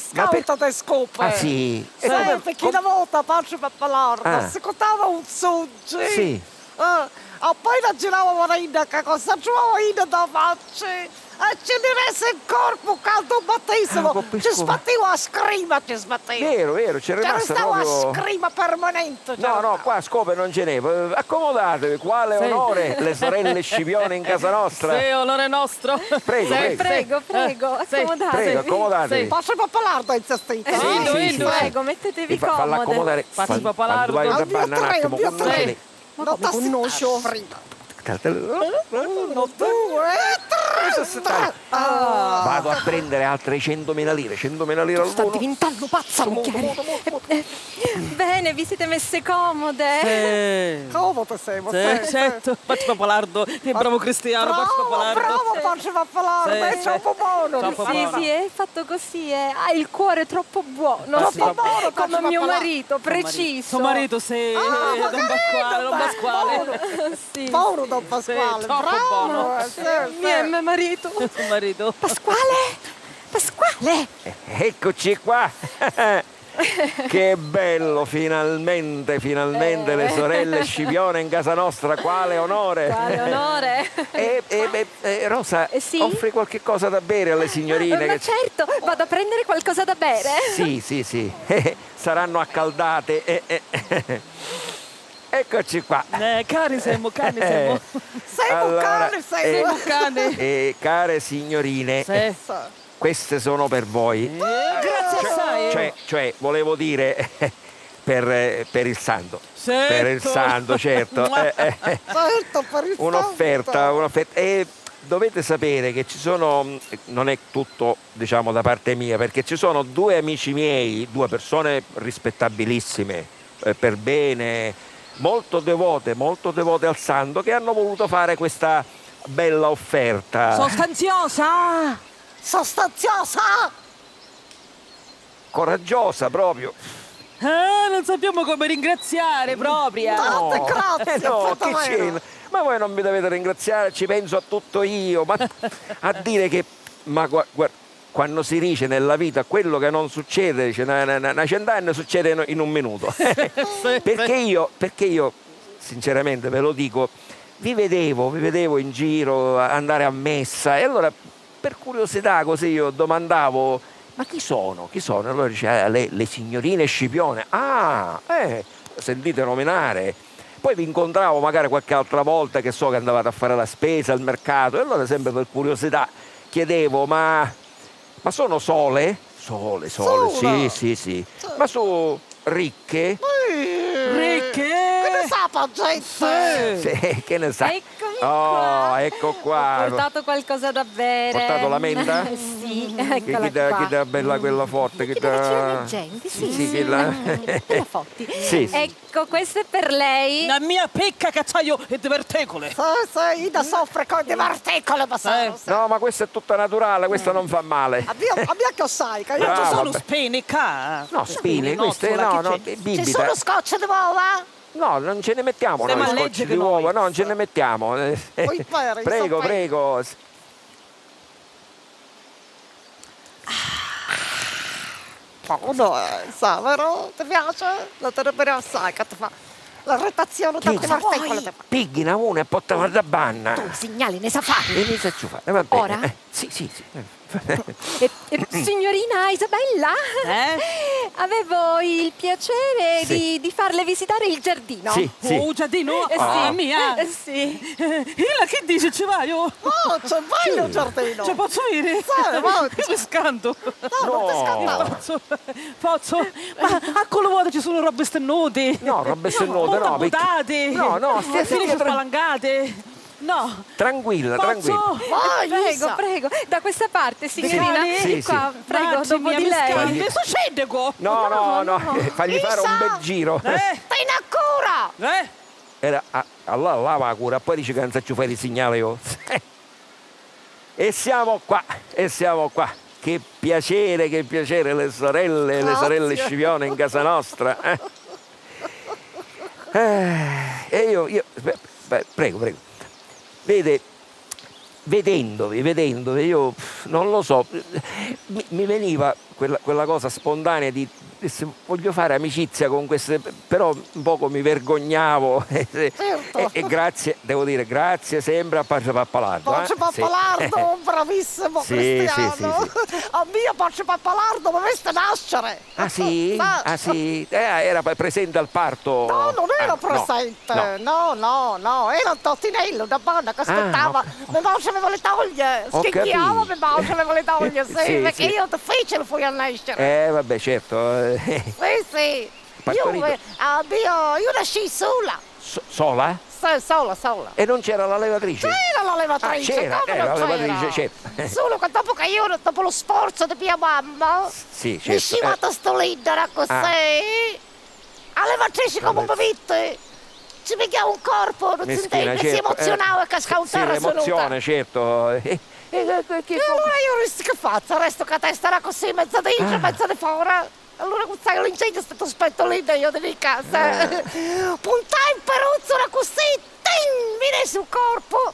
scalda. Ah, sì. Senti, chi una volta, Patri Pappalardo, si contava un soggiu. Sì. Eh, appena girava vara idda ca cosa truvava idda da facci? E ci ni resi in corpu ca ddu battisimu ci sbattiva a scrima, ci sbattiva. Vero, vero, ci è rimasta proprio. Ci restava a scrima permanente. No, no, qua scope non ce n'è. Accomodatevi, quale onore, le sorelle Scipione in casa nostra. Sì, onore nostro. Prego, prego. Prego, prego, accomodatevi. Prego, accomodatevi. Posso pappalardo insistito? Sì, sì, sì. Prego, mettetevi comode. Falla accomodare. Posso pappalardo? Al mio treno, al mio treno. Ma come, conosci? Uno, due, tre, tre. Ah. Vado a prendere altre centomila lire, centomila lire all'uno. Sta diventando pazza, mugghieri. Muto, muto, muto. Eh, eh, bene, vi siete messe comode? Sì. Comode semu, sì, sì, certo. Facci pappalardo, che bravo cristiano, facci pappalardo. Bravo, bravo, facci pappalardo, è troppo buono. Sì, sì, è fatto così, eh. Ha il cuore troppo buono. Troppo buono, come mio marito, preciso. Suo marito, sì. Ah, don Pasquale, don Pasquale. Sì. Povero don Pasquale, sì, troppo buono. Bravo, sì, sì. Mio, mio marito. Suo marito. Pasquale? Pasquale? Eh, eccoci qua. Che bello, finalmente, finalmente le sorelle Scipione in casa nostra, quale onore! Quale onore! E, e, e, e, Rosa, offri qualche cosa da bere alle signorine? Ma certo, vado a prendere qualcosa da bere. Sì, sì, sì. Saranno accaldate. Eh, eh. Eccoci qua. Eh, cari semu, cani semu. Semu Allora, cani, semu. eh, Semu cani. eh, care signorine, Sì. queste sono per voi. Grazie assai. Cioè, cioè, volevo dire per, eh, per il santo. Certo. Per il santo, certo. Eh, eh, eh. Certo, per il Un'offerta, santo. un'offerta. E dovete sapere che ci sono, non è tutto, diciamo, da parte mia, perché ci sono due amici miei, due persone rispettabilissime, eh, per bene, molto devote, molto devote al santo, che hanno voluto fare questa bella offerta. Sostanziosa! Sostanziosa! Coraggiosa, proprio. Eh, non sappiamo come ringraziare, propria. Tante No, grazie, eh, no, che veramente. c'entra? Ma voi non mi dovete ringraziare, ci penso a tutto io. Ma a dire che, ma gua- gua- quando si dice nella vita quello che non succede, dice, na, na, na, na cent'anni succede in, in un minuto. Perché io, perché io, sinceramente, ve lo dico, vi vedevo, vi vedevo in giro a- andare a messa e allora per curiosità così io domandavo, ma chi sono? Chi sono? E allora dice, "Ah, le, le signorine Scipione." Ah, eh, sentite nominare. Poi vi incontravo magari qualche altra volta, che so che andavate a fare la spesa al mercato, e allora sempre per curiosità chiedevo, ma, ma sono sole? Sole, sole, Sola. sì, sì, sì. Ma sono ricche? Ricche? Che ne sa, gente? Sì. Sì, che ne sa? Eccomi Oh, qua. ecco qua. Ho portato qualcosa da bere. Portato la menta? Sì, Che, eccola che, da- qua. che da bella quella forte, che Che da- ci gente, sì. Sì, sì, che la- Quella forte. Sì, sì. Ecco, questa è per lei. La mia picca che c'aio e divertecole. Sì, sì, io da soffro con divertecole, ma sa, Eh. sa. No, ma questa è tutta naturale, questa non fa male. Abbiamo, abbiamo che sai, che io Brava, Ci sono beh. spini qua? No, spini, queste no, no, bibita. Ci sono scotch di uova? No, non ce ne mettiamo Stiamo noi a scotch leggere di noi. uova, no, non ce ne mettiamo. Eh, Poi pare, prego, sto prego. Buono, eh, sa, vero? Ti piace? La te ne assai che ti fa. La rotazione tanto Pigghina, particolare. Pigghina una e poi te la banna. Tu signali ne sa fare. E ne saccio fare, va bene. Ora? Eh, sì, sì, sì. E, e, signorina Isabella, Eh? avevo il piacere Sì. di, di farle visitare il giardino. Sì, sì. Oh, giardino? Eh, Ah, sì. mia. Eh, sì. Eh, Ila, che dici, ci vai, oh? Oh, c'è bello il giardino. Ci posso iri? Sì, ma Io mi scanto. No, non ti No. scantare. Pozzo? Pozzo? Ma a quelle volte ci sono robe stennute. No, robe stennute, no, perché Butate. No, no, stia, Finici stia tran- spalancate. No. Tranquilla, Pozzo? tranquilla. Vai, Prego, Isa. prego. Da questa parte, signorina. Sì, sì. Qua, prego, Baci, dopo mia, di mi lei. scaldi. Succede co? No, no, no, no. Fagli fare un bel giro. Eh? Stai in cura! Eh? Era a, allora lava la cura, poi dice che non saccio fare il segnale io. E siamo qua, e siamo qua. Che piacere, che piacere, le sorelle, le sorelle Grazie. Scipione in casa nostra. Eh? Eh, e io, io, beh, beh, prego, prego. Vede, vedendovi, vedendovi, io pff, non lo so, mi, mi veniva quella, quella cosa spontanea di, di se voglio fare amicizia con queste, però un poco mi vergognavo e, Certo. e- e grazie, devo dire, grazie sempre a Pace Pappalardo. Pace eh. Sì. Pappalardo, bravissimo Sì, sì, sì, Cristiano. sì. A mia Pace Pappalardo mi viste nascere. Ah sì? Ah sì? Eh, era pre- presente al parto? No, non era Ah, no, presente. no. No, no, no, era un totinello, una banna che Ah, aspettava. ok. Mi faceva le toglie, Ho schicchiava, capito. mi faceva le toglie, sì, Sì, perché sì. io difficile fui a nascere. Eh, vabbè, certo. eh. Sì, sì. Partorito. Io, eh, ah, io, io nascii sola. So- sola? Sì, sola, sola. E non c'era la levatrice? C'era la levatrice, Ah, c'era, come eh, non la levatrice, c'era? certo. Solo che dopo che io, dopo lo sforzo di mia mamma, Sì, certo. mi sciva eh. testolina così. Ah. A levatrice come mi vide, ci pigghiau un corpo, non si Mischina, intende, si certo, eh. emozionau e cascau in Sì, terra l'emozione, senuta. certo. E, e, e che E allora io rissi che fazzu? Restu ca testa era così, mezza dintra, Ah. mezza di fora. Allora cuzzai l'incendio sta tuspetto lì, io di casa. Eh. Puntai in peruzzola così, tin! Vide sul corpo.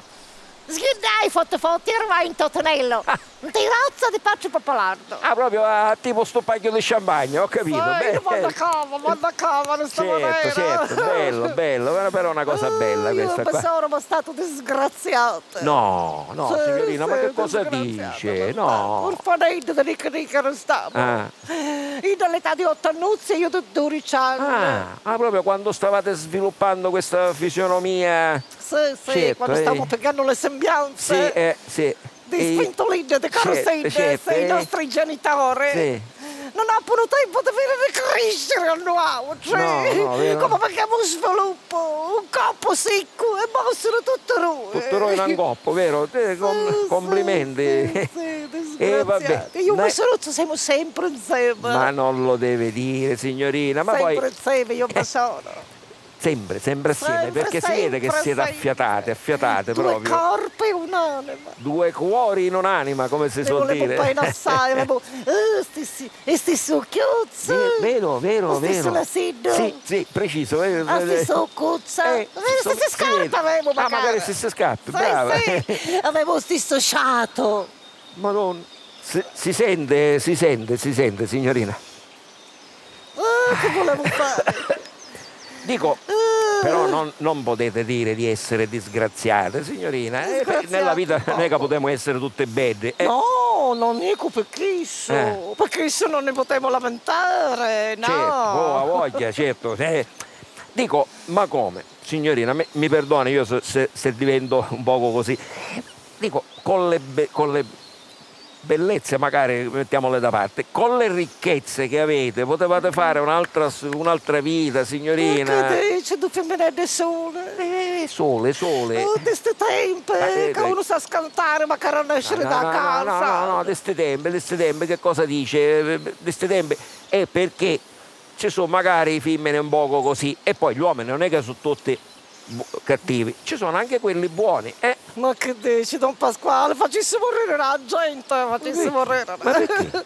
Sghiddai fotti fotti e arrivai nto tunellu, nti razza di Patri Pappalardu. Ah, proprio a tipo stu pagghiu di sciampagna, ho capito. Sì, beh, io vado a cava, vado a cava, non sta certo, certo, bello, bello, però, però è una cosa bella questa qua. Io pensavo ero stato disgraziato. No, no, sì, signorina, ma sì, che cosa dice? No. Orfaneddu di ricchi ricchi non stavo. Ah. Io dall'età di otto annuzzi e io di dodici anni. Ah, ah, proprio quando stavate sviluppando questa fisionomia. Sì, sì, certo, quando stavamo piegando le sembianze. Sì, eh, sì. Di spintulinni, di caruseddi, certo, sì, i nostri genitori non hanno avuto tempo di vedere crescere a nuautri. No, no, vero. Come perché un sviluppo, un colpo secco e mo sono tutto noi. Tutto noi in un colpo, vero? Te- com- sì, complimenti. Sì, sì, disgraziati. Io e Massaruccio siamo sempre insieme. Ma non lo deve dire, signorina, ma poi... Sempre insieme, io e Massaruccio. Sempre, sempre assieme, perché si vede che siete affiatate, affiatate proprio. Due corpi e un'anima. Due cuori in un'anima, come si suol dire. Avevo le pumpene assai, avevo, eh, stessi, e stessi occhiuzzi. Vero, vero, vero. Stesso naseddu. Sì, sì, preciso. Eh, la stessa occhiuzza. Eh, le stesse scarpe avevo, magari. Ah, magari stesse scarpe, brava. Sì, sì, avevo lo stesso sciato. Madonna, si, si sente, si sente, si sente, signorina. Ah, che volevo fare? Dico, però non, non potete dire di essere disgraziate, signorina. Eh, beh, nella vita non è che possiamo essere tutte belle. Eh. No, non dico per questo, per questo non ne possiamo lamentare, no. Certo, oh, ha voglia, certo. Eh. Dico, ma come, signorina, mi, mi perdoni io se, se, se divento un poco così. Dico, con le, be- con le bellezze, magari mettiamole da parte, con le ricchezze che avete potevate fare un'altra, s- un'altra vita, signorina. Ma che dici, due femminelle sole? Eh, sole, sole. Oh, di sti tempi, eh, che uno sa scantare, ma che non esce da casa. No, no, no, no, di sti tempi, di sti tempi, che cosa dice? Eh, di sti tempi è perché ci sono magari femmine un poco così, e poi gli uomini non è che sono tutti bu- cattivi, ci sono anche quelli buoni, eh. Ma che dici, don Pasquale? Facissimo ridere la gente, facissimo ridere. Ma perché?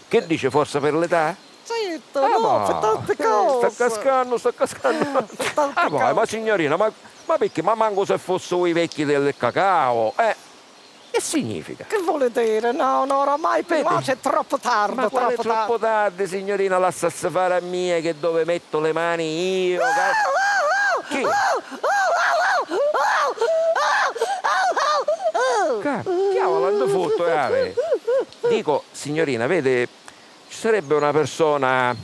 Che dice, forse per l'età? Certo, ah, no, ma per tante cose. Sta cascando, sta cascando. Per tante cose. Ah, ma, ma signorina, ma, ma perché? Ma manco se fossero i vecchi del cacao, eh. Che significa? Che vuole dire? No, no, oramai per noi è troppo tardi, ma quale troppo tardi, signorina, lassassi fare a mia che dove metto le mani io, ca- Chi? Ca- Chiavala, dove foto, eh, ave? Dico, signorina, vede, ci sarebbe una persona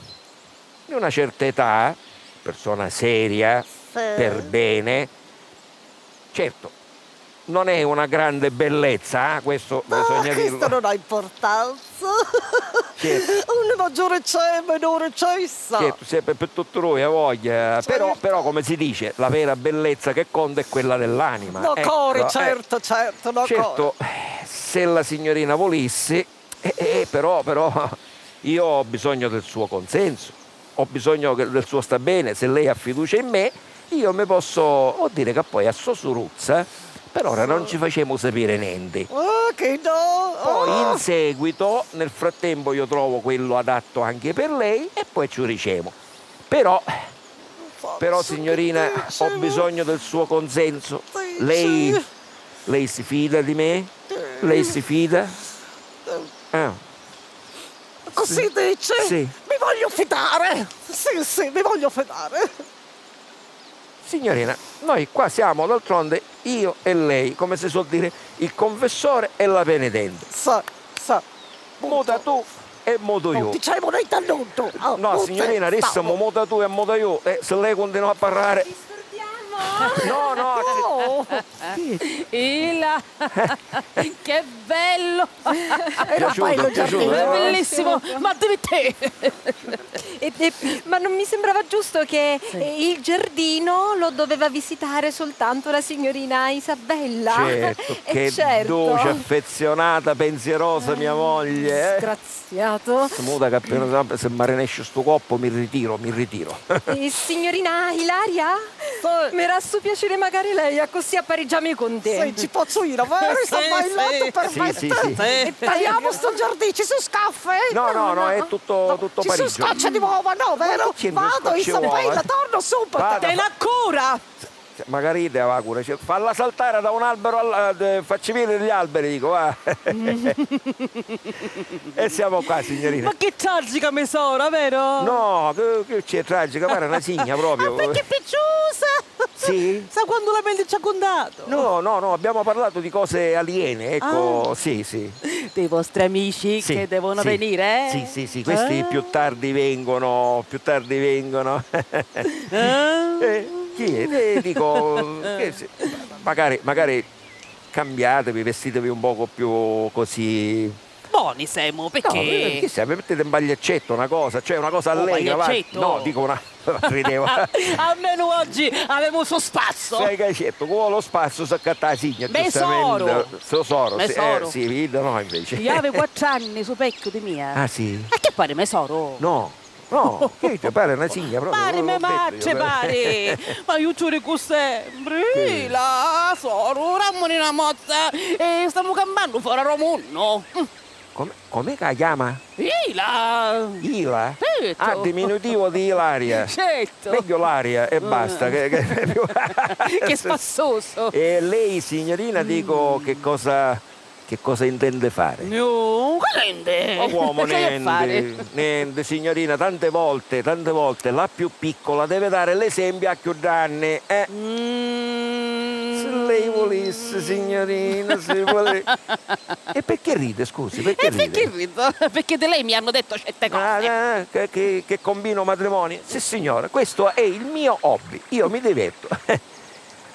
di una certa età, persona seria, per bene, certo, non è una grande bellezza, eh, questo bisogna dirlo. Ma questo non ha importanza. Certo. Un maggiore c'è, minore c'è, sa. Certo, sempre per tutto noi, ha voglia. Però, però, come si dice, la vera bellezza che conta è quella dell'anima. No, ecco, core, eh. Certo, certo, no, certo, core. Eh, se la signorina volesse, eh, eh, però, però, io ho bisogno del suo consenso, ho bisogno che- del suo sta bene, se lei ha fiducia in me, io mi posso, vuol dire che poi a sua suruzza, per ora non ci facciamo sapere niente. Oh, che no! Poi in seguito, nel frattempo, io trovo quello adatto anche per lei e poi ci diciamo. Però, però, signorina, ho bisogno del suo consenso. Lei, lei si fida di me? Lei si fida? Ah. Così dici? Sì. Mi voglio fidare. Sì, sì, mi voglio fidare. Signorina, noi qua siamo d'altronde io e lei, come si suol dire, il confessore e la penitente. Sa, sa. Muta tu e mutu io. Non diciamo niente a nulla. Ah, no, signorina, adesso muta tu e muta io. E se lei continua a parlare... Disturbiamo? No, no. No. Ila, che bello! Era bello il giardino, eh? Bellissimo, ma dimmi te! E- e- ma non mi sembrava giusto che eh, il giardino lo doveva visitare soltanto la signorina Isabella. Certo, eh, che certo, dolce, affezionata, pensierosa mia moglie, eh? Disgraziato. Sta muta che appena se, se mi rinesce sto colpo, mi ritiro, mi ritiro. Eh, signorina Ilaria? Sì. Mi era stu piacere magari lei, accussì appareggiamo i conti. Sì, ci pozzo ire, vero? Sì, sta bailato sì, per sì, me. Sì, sì. E tagliamo sto giardino, ci sono scaffe? No, no, no, è tutto, tutto pareggio. Ci sono scocce di uova, no, vero? Vado, io sapete, torno subito. Vada, te la cura! Macari idda è avacura, dici, falla saltare da un albero al, eh, facci vedere gli alberi, dico, va. E siamo qua, signorina. Ma che tragica me sora, vero? No, che, che c'è tragica, pare una signa proprio. Ma perché picciusa? Sì? Sa quantu lamenti ci ha contato? No, no, no, abbiamo parlato di cose aliene, ecco, ah, sì, sì. Dei vostri amici, sì, che devono, sì, venire, eh? Sì, sì, sì, questi, ah, più tardi vengono, più tardi vengono. Ah. Eh, chi è? Eh, dico, che se-, magari, magari cambiatevi, vestitevi un poco più così. Boni semu, no, perché? Eh, chi sa, vi mettete un pagliaccetto, una cosa, cioè una cosa allegra, va. Oh, pagliaccetto? No, dico una, ridevo. Almeno oggi avemu so spazzo. Sai che certo, cu lo spazzo s'accatta la signa, giustamente. Me soru. So soru, sì, eh, soru. Sì, idda no invece. Io avevo quattro anni, su pecchiu di mia. Ah, sì? E che pare me soru? No. No, che ti pare una signa proprio, pari me matri, pari. Ma io ci dicu sempri, sì. Ila, soru, dammuni na mozza, e stamu campannu fora ro munnu. Mm. Come, come che la chiama? Ila. Ila? Certo. Ah, diminutivo di Ilaria. Certo. Meglio Laria e basta. Che, che, che spassoso. E lei, signorina, dico, che cosa Che cosa intende fare? No, che nenti? Ma cuomu nenti? Nenti, signorina, tante volte, tante volte la più piccola deve dare l'esempio a chiù granni, eh. Mm. Se lei volesse, signorina, se vole-, e perché ride, scusi, perché ride? E perché rido? Perché di lei mi hanno detto certe cose. Ah, eh, che, che, che combino matrimoni? Sissignora, questo è il mio hobby, io mi diverto.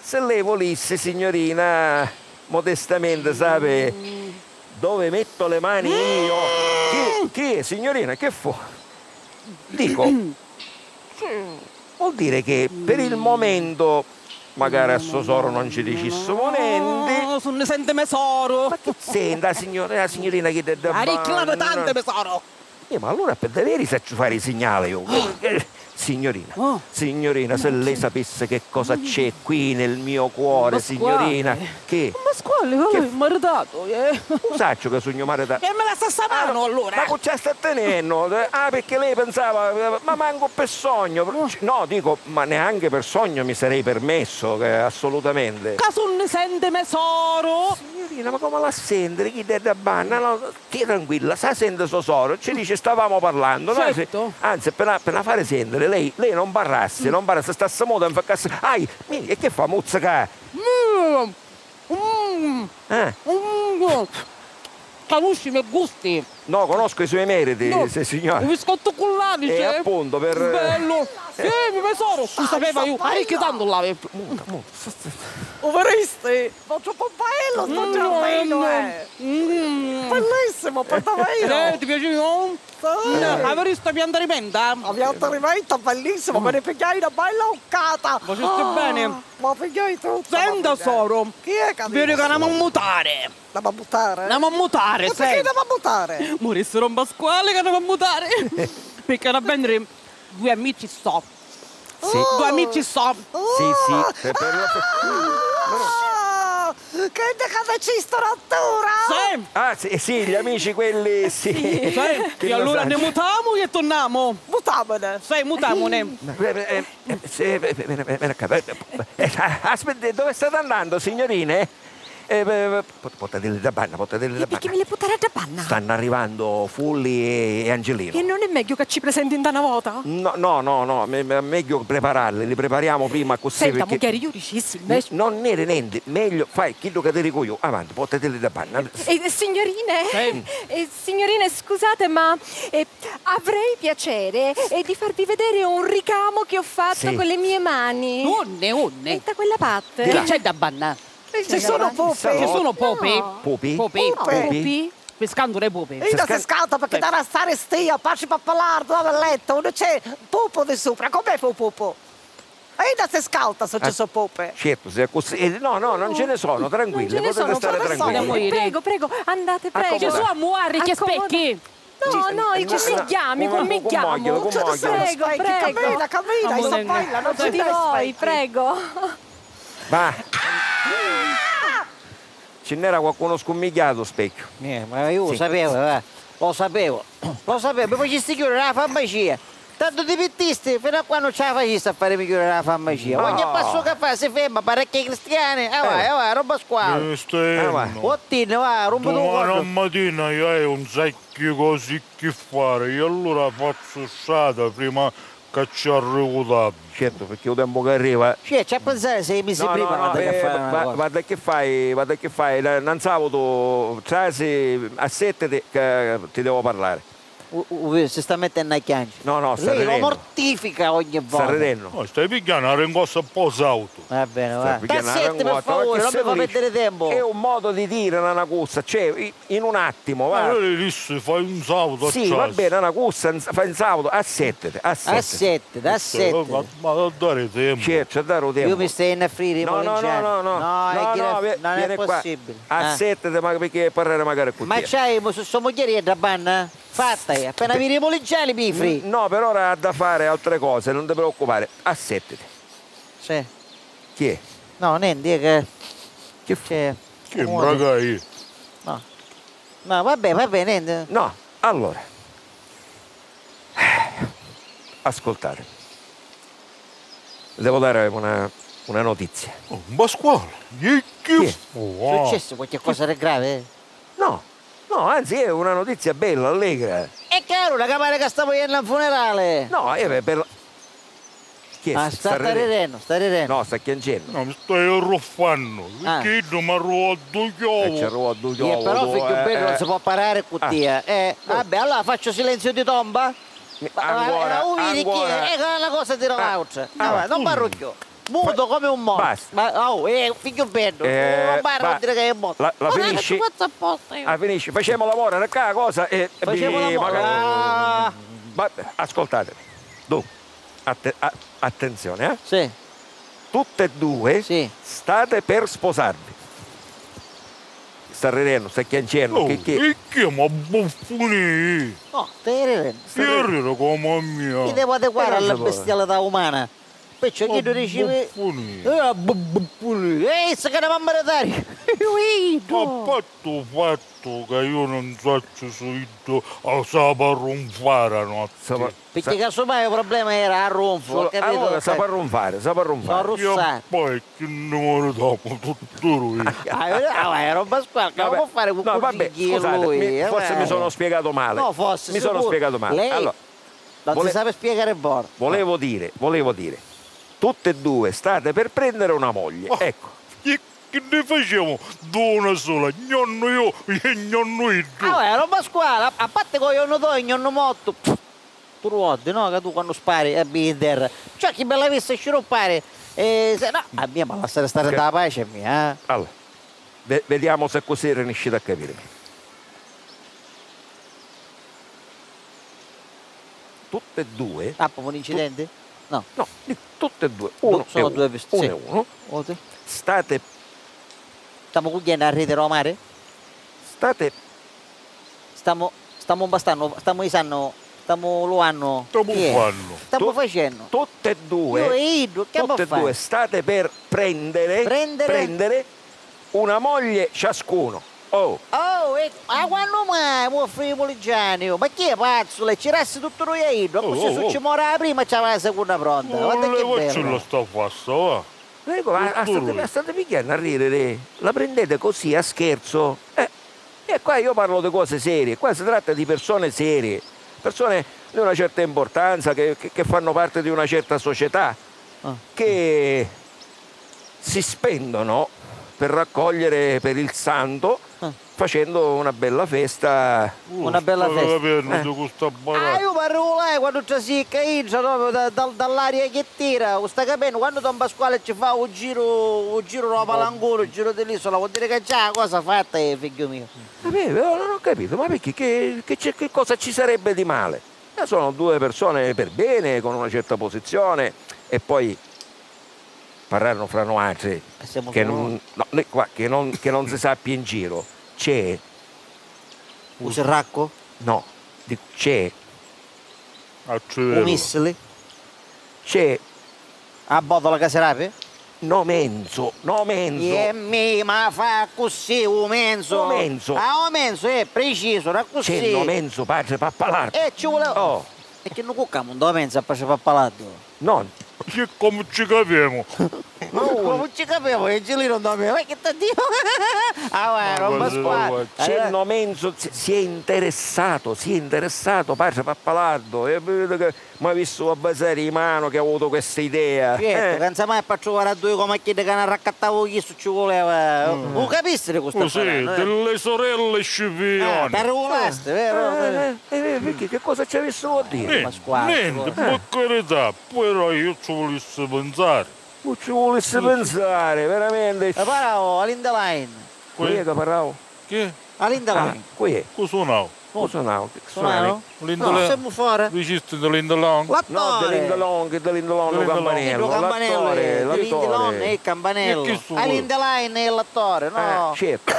Se lei volisse, signorina, modestamente, sape dove metto le mani io? Chi, chi è, signorina? Che fu? Dico, vuol dire che per il momento magari a so soru non ci dicissimo nenti. No, su ne sente me soru. Ma che senta, signora, la signorina che te... Aricchilavi tanto, me soru. Eh, ma allora per davvero saccio fare i segnali io. Eh, signorina, signorina, se lei sapesse che cosa c'è qui nel mio cuore, signorina, che... Un Pasquale, ma lui è maritato, eh. Lo saccio che sogno maritato. E me la sta savano, allora. Ma cu ci sta tenendo? Ah, perché lei pensava, eh, ma manco per sogno. No, dico, ma neanche per sogno mi sarei permesso, che assolutamente. Ca su ne sente me soru? Signorina, ma come la sente? Chi è da banna? No, stia tranquilla, sa sente so soru, ci dice stavamo parlando, no? Certo. Anzi, appena, appena fare sentire, lei, lei non parrasse, non parrasse, stasse muta, non faccassi, ai, mi, e che fa, muzzica? Mm, mm, mm. Canusci i me gusti? No, conosco i suoi meriti, no, se signora. Un biscotto con l'anice. Eh, appunto, per... Bello. Sì, mi me soru, tu sapeva io, ma che tanto l'avevo. Muta, muta. U veristi? Ma troppu bellu sto giardino, eh! Bellissimo, per davvero! Eh, ti piace, no? Sì. Avresti pianta di menta? La pianta di menta, bellissimo, me ne pigliai una bella occata! Facesti bene. Ma pigliai tutto. Senta, soru. Chi è che... Vedi che andiamo a mutare. Andiamo a mutare? Andiamo a mutare, sì. E perché andiamo a mutare? Morissero un Pasquale che andiamo a mutare. Perché era bene due amici so. Sì. Due amici so. Sì, sì, per, per, per... Ah! Che decadecisto rottura! Sì. Ah, sì, sì, gli amici quelli, sì. Sì. Sì. E allora ne mutamu e tornamu. Mutamune. Sì, mutamune. Eh, eh, eh, sì, eh, eh, eh, eh, eh, eh, eh, aspetta, dove state andando, signorine? Eh, eh, eh, po-, portateli da banna, portateli da banna. E perché mi li puttare da banna? Stanno arrivando Fulli e, e Angelino. E non è meglio che ci presenti in una vota? No, no, no, no, me-, me-, meglio prepararli, li prepariamo prima così. Senta, perché mugghieri, io dicissi, me- non era niente, meglio fai chiddu che ti dico io, avanti, portateli da banna. Eh, signorine, eh, signorine, scusate, ma, eh, avrei piacere, eh, di farvi vedere un ricamo che ho fatto con le mie mani. Unni, unni? E da quella parte. Di là. Chi c'è da banna? Ci sono pupi? Ci sono pupi? No. Pupi? Pupi? Pupi. Pupi? Piscantu dei pupi. Idda si scalta perché deve stare stia, paci pappalardu, a letto, non c'è pupo di sopra, come fa un pupo? E idda si scalta se ci sono pupi. Certo, se è così. Eh, no, no, non ce ne sono, tranquilli, potete stare tranquilli. Prego, prego, andate, prego. Ci sono muarri che specchi. No, no, i cummigghiami, cummigghiamu. Prego, prego. Cammina, cammina, io so bella, non ci dai specchi. Prego. Ma ci n'era qualcuno scummigghiato, specchio. Eh, ma io lo sapevo, eh. Lo sapevo. Lo sapevo, mi facisti chiudere la farmacia. Tantu ti pittisti, finu a quannu ci la facisti a fari migghiuri a la farmacia? Ogni passu ca fa si ferma, parechia cristiani, ah vai, ah vai, roba squali. Mi stai... Ah vai. O tinni, va, rumpi tu cordu. Dumani a matina iu haiu un sacchi cosi chi fari, e allura fazzu strata prima ca ci arrivu tardi. Certu, pirchì u tempu ca arriva. Cioè, ci ha pensari sei misi prima, no, no, guarda che fai una cosa. Guarda che fai, guarda che fai, na, na sabutu trasi, assettiti ca ti devo parlare. U, u, u, si sta mettennu a chianci. No, no, sta ridennu. Lei lo mortifica ogni volta. Sta ridennu. No, stai pigghiannu a rincossa e po' sautu. Va bene, va. Stai pigghiannu a rincossa, ma chi sei felice? Tassetti, per favore, non mi fa perdere tempo. È un modo di dire, Nanacussa, cioè, i-, in un attimo, va. Ma io le dissi, fai un sautu a casa. Sì, va bene, Nanacussa, fai un sautu, assettiti, assettiti. Assettiti, assettiti. Ma, ma da dare tempo. Certo, da dare tempo. Io mi stai a friggere, no, no, no, no, no, no, non è possibile. Assettiti, ma perché parlare magari con te? Ma c'hai, so mugghieri e da banna? Fatta è, appena viri i muliggiani mi fri. No, per ora ha da fare altre cose, non ti preoccupare. Assettiti. Sì. Chi è? No, nenti, è che... Chi fu? Chi mbragai? No. No, vabbè, vabbè, nenti. No, allora. Ascoltate. Devo dare una, una notizia. Oh, Pasquale, chi fu? Successu qualche cosa di grave? No, no, anzi è una notizia bella, allegra. E caruna, ca pari ca stamu jennu a un funerali! No, eh, beh, bella. Chi è? Ah, sta, sta ridennu, sta ridennu. No, sta chiancennu. No, mi stai arruffannu, pirchì iddu m'arruvò ddu chiovu. E ci arruvò ddu chiovu. Però figghiu beddu non si può parlare cu tia. Eh, vabbè, allora faccio silenzio di tomba? Ancora, ancora. Ecco una cosa tira l'altra. Non parlo più. Muto come un morto. Basta. Ma, oh, eh, figghiu beddu, eh, non parla a dire che è morto. La, la finisci? Faccio apposta io. La finisci? Facciamo l'amore, ora qua cosa e... Facciamo l'amore. Ma ascoltatemi. Dunque, atte-, a-, attenzione, eh? Sì. Tutte e due state per sposarvi. Sta ridendo, sta chiancendo. Oh, che, che, ma buffunì! No, stai ridendo. Io rido come a mia. Ti devo adeguare alla bestialità umana. Perciò chi tu dici, eh, bu-, bu-, bu-, eh, se che ne va a maritari. Ui, tu. A pattu fattu ca io non saccio su iddu, ah, sa parrunfara, no? Perché casomai il problema era a ronfu, ho capito? Allora, sa parrunfare, sa parrunfare. Io poi chi ne maritamu tuttu lui. Ah, era Pasquale, che può fare con lui? Forse mi sono spiegato male. No, forse mi sono spiegato male. Lei allora, non si sa spiegare buono. Volevo dire, volevo dire, tutte e due state per prendere una moglie. Ecco. Chi, chi ne facciamo d'una sola? Gnonnu io e gnonnu iddu. Ah, era Pasquale, a, a parte che io non do, gnonnu morto. Tu ruoddi, no? Che tu quando spari e bini in terra. Ciò, chi bella vista sciruppare. Eh, se, no, a mia mi lasciare stare da pace a mia, eh. Allora, ve-, vediamo se così riescite a capirmi. Tutte e due. Ah, un incidente? No. No, di-, tutte e due. Uno e uno. Sono due pist-, sì. Uno e uno. State. Stiamo cugghiennu a ridere o mare? State. Stiamo, stiamo impastando, stiamo isando, stiamo luvanno. Stiamo fanno. Stiamo facendo. Tutte e due. Io e iddu, che abbiamo fatto? Tutte e due state per prendere, prendere una moglie ciascuno. Oh! Oh, e, ma quannu mai, mo fimu Liggiani, oh? Ma chi è pazzu? Le cirassi tuttu lui e iddu, accussì su ci mora la prima e ci va la secunna pronta. Guarda che bello. Sta fassa, va. Dico, ma a state, a state pigghiannu a ridere? La prendete così, a scherzo? Eh, e qua io parlo di cose serie, qua si tratta di persone serie, persone di una certa importanza che, che, che fanno parte di una certa società, che si spendono per raccogliere per il santo, facendo una bella festa. Una bella festa. Sta capennu di cu sta barata. Ah, io parlo, eh, quando trasicca intra, no, da, da, dall'aria che tira, u sta capennu, quando Don Pasquale ci fa u giru, u giru della palangona, u giru dell'isola, vuol dire che già la cosa fatta è, figlio mio. Vabbè, però non ho capito, ma perché, che, che c'è, che cosa ci sarebbe di male? Eh, sono due persone per bene, con una certa posizione, e poi parlarono fra noatri, che non, no, noi qua, che non, che non si sappia in giro, c'è u sirracco? No, dico, c'è u missili? C'è a botola ca si rapi? No menzu, no menzu. E mi ma fa accussì, u menzu. U menzu. Ah, u menzu è preciso, era accussì. C'è no menzu, padre Pappalardo. E ci vuole... Oh. E chi nu cuccamu ndo menzu a pace pappaladdu? Non. Chi comu ci capemu? Ma comu ci capemu? E Angelino ndo me, ma chi t'ha diu? Ah, uè, non Pasquale. C'è no menzu, si, si è interessato, si è interessato, pace pappaladdu, e vedi che m'avissi a vasari i manu che ha avuto questa idea. Certo, eh. Ca nzamai pa truvare a dui comu a chiddi ca n'arraccattavu chistu ci vuleva. U capisti di cu sta parlando, eh? Delle sorelle scipioni. Ah, t'arrivulasti, vero? Eh, eh, eh, perché che cosa ci avessero a dire? Nenti, nenti, per carità, però io ci vulissi pensare. Tu ci vulissi pensare, veramente. E parau, Alinda Line. Chi è che parau? Chi? Alinda Line. Chi è? Cu sunau? Cu sunau? Sunau? No, semu fora. Dicisti di Linda Long? No, di Linda Long, di Linda Long, u campanellu, l'attore, l'attore. Di Linda Long è il campanello. Alinda Line è l'attore, no?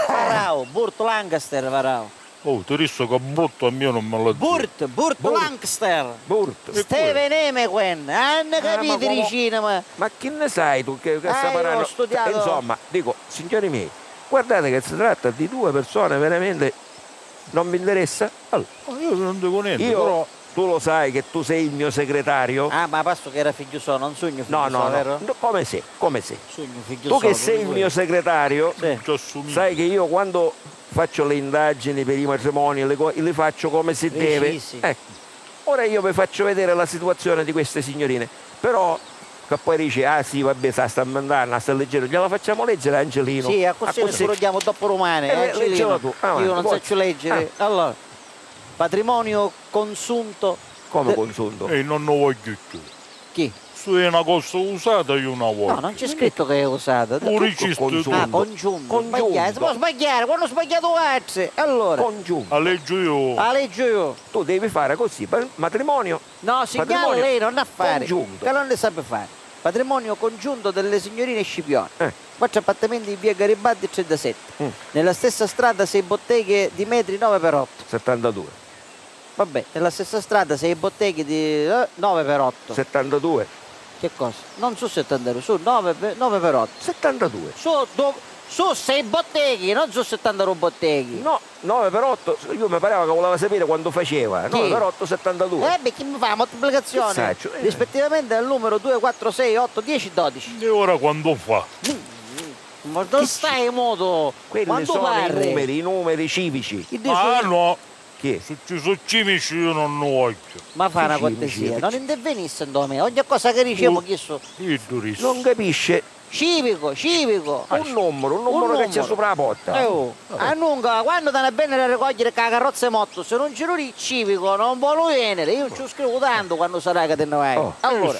Parau, Burt Lancaster, parau. Oh, ti rissu ca Burt a mia non mi l'ha detto. Burt, Burt Lancaster. Burt. Steven Emequen, hanno capito di cinema. Ma chi ne sai tu che, che sta parlando? Insomma, dico, signori miei, guardate che si tratta di due persone veramente non vi interessa? Allora, oh, io non dico niente, io, però tu lo sai che tu sei il mio segretario? Ah, ma pastu che era figghiu so, non sugnu figghiu so, vero? No, no, no, come se, come se. Sugnu figghiu so. Tu che sei il mio segretario, sai che io quando faccio le indagini per i matrimoni, le co-, le faccio come si deve. Precisi. Ecco. Ora io vi faccio vedere la situazione di queste signorine. Però, che poi dice, "Ah sì, vabbè, sa, sta ammentando, sta leggendo", gliela facciamo leggere a Angelino. Sì, accussì ne scurugghjamu doppu rumani, eh, Angelino. Io non sacciu leggere. Allora, patrimonio consunto. Come consunto? Ehi, non ne voglio più. Chi? Su è una cosa usata, io una voglio. No, non c'è scritto che è usata. Pure ci sto. Ah, congiunto. Congiunto. Sbagliai, si può sbagliare, quando sbagliate vuatri. Allora. Congiunto. La leggio io. La leggio io. Tu devi fare così, pa-, matrimonio. No, signore, lei non ha fare. Congiunto. Che non ne sape fare. Patrimonio congiunto delle signorine Scipione. Eh. Quattro appartamenti in via Garibaldi trentasette. Mm. Nella stessa strada sei botteghe di metri nove per otto. settantadue. Vabbè, nella stessa strada sei botteghe di, eh, nove per otto. settantadue. Che cosa? Non su settantadue, su nove per, nove per otto. settantadue. Su, do-, su sei botteghi, non su settantadue botteghi. No, nove per otto, io mi pareva che voleva sapere quanto faceva. Chi? nove per otto, settantadue. Eh beh, chi mi fa? Moltiplicazione. Che saccio, eh. Rispettivamente al numero due, quattro, sei, otto, dieci, dodici. E ora quanto fa? Mm, mm. Ma non stai muto. Quelli sono i numeri, i numeri civici. Ah, no. Chi è? Su, ci su cimici io non ne voglio. Ma fa una cortesia, non intervenisse in me. Ogni cosa che diciamo, chi su? Non capisce. Civico, civico. Un numero, un numero che c'è sopra la porta. Eh, oh. Vabbè. Ah, nunca, quando t'hanno a venire a ricogliere con la carrozza di motto, se non ci rudi civico, non vuole venire. Io ci scrivo tanto quando sarà che te ne vai. Oh. Allora,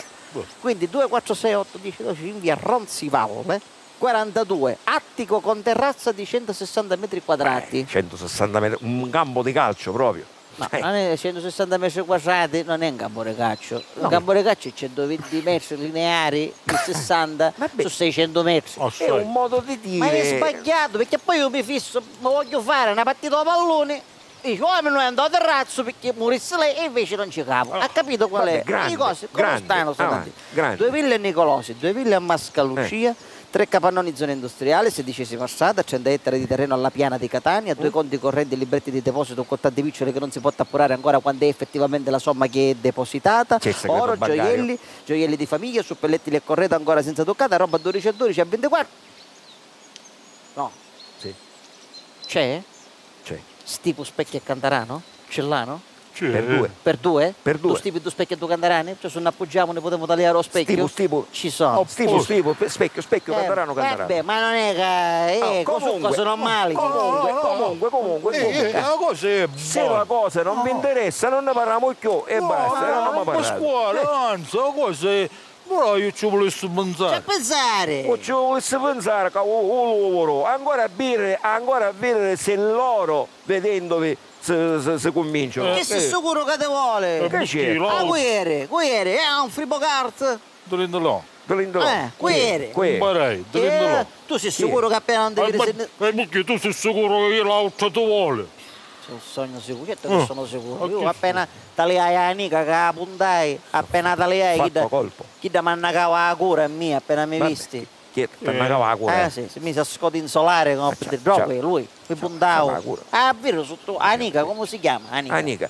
quindi due, quattro, sei, otto, dieci, dodici, in via Ronzivalle. quarantadue, attico con terrazza di centosessanta metri quadrati. Eh, centosessanta metri, un campo di calcio proprio. No, eh, non è centosessanta metri quadrati, non è un campo di calcio. Un campo di calcio è centoventi metri lineari, di sessanta, su seicento metri. È un modo di dire. Ma è sbagliato, perché poi io mi fisso, ma voglio fare una partita di pallone. Dice, "Oh, mi non andò al terrazzo perché murissi lei", e invece non ci capo. Ha capito qual è? Vabbè, grande, grande. Come stanno, stanno avanti, grande. Due ville a Nicolosi, due ville a Mascalucia, eh, tre capannoni in zona industriale, sedicesima strada, trenta ettari di terreno alla piana di Catania, due conti correnti e libretti di deposito, un contante piccolo che non si può appurare ancora quant'è effettivamente la somma che è depositata, oro, gioielli, gioielli di famiglia, suppellettili e correte ancora senza toccata, roba dodici e dodici a ventiquattro. No. Sì. C'è? C'è. Stipu specchio e cantarano? Cillano? C'è. Per due. Per due? Per due. Du stipi, du specchi e du cantarani? Cioè, se n'appoggiamo ne potemo tagliare lo specchio? Stipu, stipu. Ci sono. Oh, stipu, stipu, pe-, specchio, specchio, eh, cantarano, cantarano. Vabbè, ma non è che, eh, oh, comunque, comunque, comunque, comunque, eh, comunque. Eh, la cosa è buona. Se la cosa non vi interessa, non ne parliamo più e basta, non ne parliamo. Pasquale, anzi, la cosa è Però io ci vulissi pensari. C'è pensari! O ci vulissi pensari ca u, u luvuru ancora a vidiri, ancora a vidiri si loro vedendovi si, si, si cunvincianu. Chi si sicuru ca ti voli? Che c'è? Ah, cu eri? Cu eri? Eh, un fribocarz? Dulindulò. Dulindulò. Eh, cu eri? Cu eri? Mparai, dulindulò. Tu si sicuru ca appena non ti viri si... E perché tu si sicuru ca io l'autra ti voli? Sognu sicuru, certu ca sono sicuru. Io appena taliai a nica ca a puntai, appena taliai chidda, chidda m'annacau a cura a mia appena mi visti. Chi t'annacau a cura? Eh sì, si misi a scodinzolari comu a piddi droppu e lui mi puntau. Ah, viru sottu a nica, comu si chiama? A nica. A nica.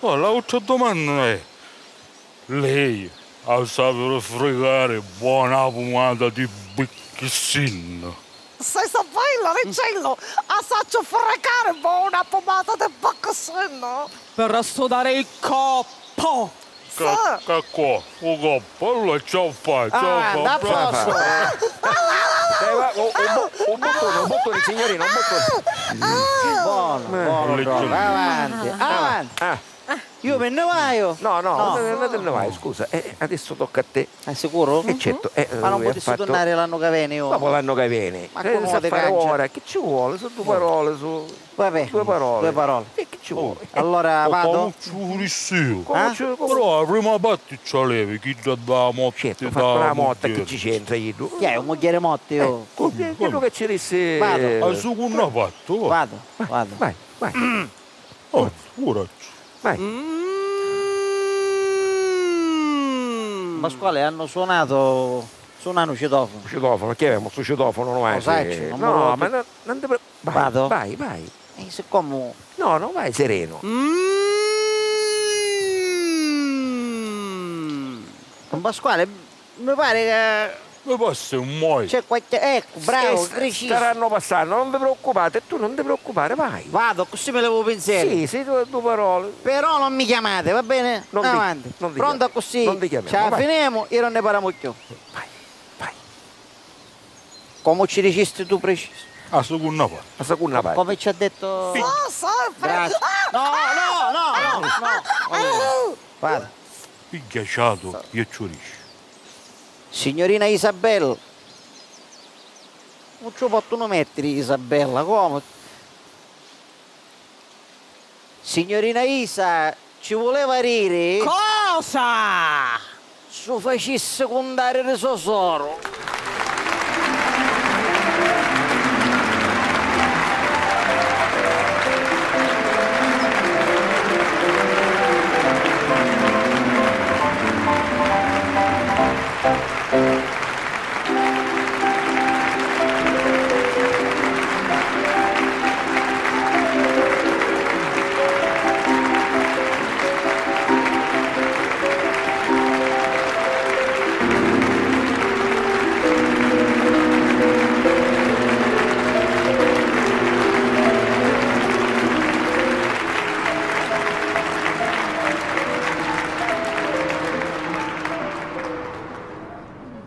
Oh, l'autra domanda è, lei a sapiri fricari bona pumata di bicchisinnu? Sì, sì, bello, Riccello, a sacciu fricari bona pumata di bicchisinnu. Per sudare il coppo. Ca, ca co, u coppu, allura ciò fa, ciò fa. Ah, a posto. Eh, va, un, un bu-, un buttone, un buttone, signorina, un buttone. Buono, buono, buono. Avanti, avanti. Ah. Io me ne vado. No, no, no, no te ne vai, scusa. Eh, adesso tocca a te. È sicuro? E certo, eh, ma non potessi tornare l'anno che viene io? Dopo l'anno che viene. Ma eh, sa fare ora, che ci vuole? Sono due parole, su. Vabbè, due parole. Due parole. E che ci vuole? Allora vado? Palucciu pure io. Però la prima parte ci levi, chi già dà la morte. Certo, fatto la morte, che ci c'entra io? Chi è, un mugliere morto io? Quello che ci disse. Vado. La seconda parte, va. Vado, vado. Vai, vai. Oh, figuracci. Vai. Mm. Pasquale, hanno suonato, suonano un citofono. Un citofono, chi avevamo sto citofono noi? Lo sai, non me lo ricordo. No, ma non, non ti pre-, vai, vado? Vai, vai. E siccome... No, no, vai sereno. Mm. Don Pasquale, mi pare che... Mi passa un moi. C'è qualche... Ecco, bravo, eh, st-, preciso. Staranno passando, non vi preoccupate, tu non ti preoccupare, vai. Vado, così mi levo i pensieri. Sì, sì, due, due parole. Però non mi chiamate, va bene? Non vi, avanti. Non vi chiamiamo. Pronto così? Non vi chiamiamo, vai. Ce la finemo, io non ne parliamo più. Vai, vai. Come ci dicisti tu preciso? A seconda parte. A seconda parte. Come ci ha detto? Grazie. No, no, no, no, no. Vado. Pigghia ciatu e ci dici. Signorina Isabella. Non ci pòttunu mèttiri Isabella, comu? Signorina Isa, ci vuleva diri. Cosa? S'u facissi cuntari di so soru.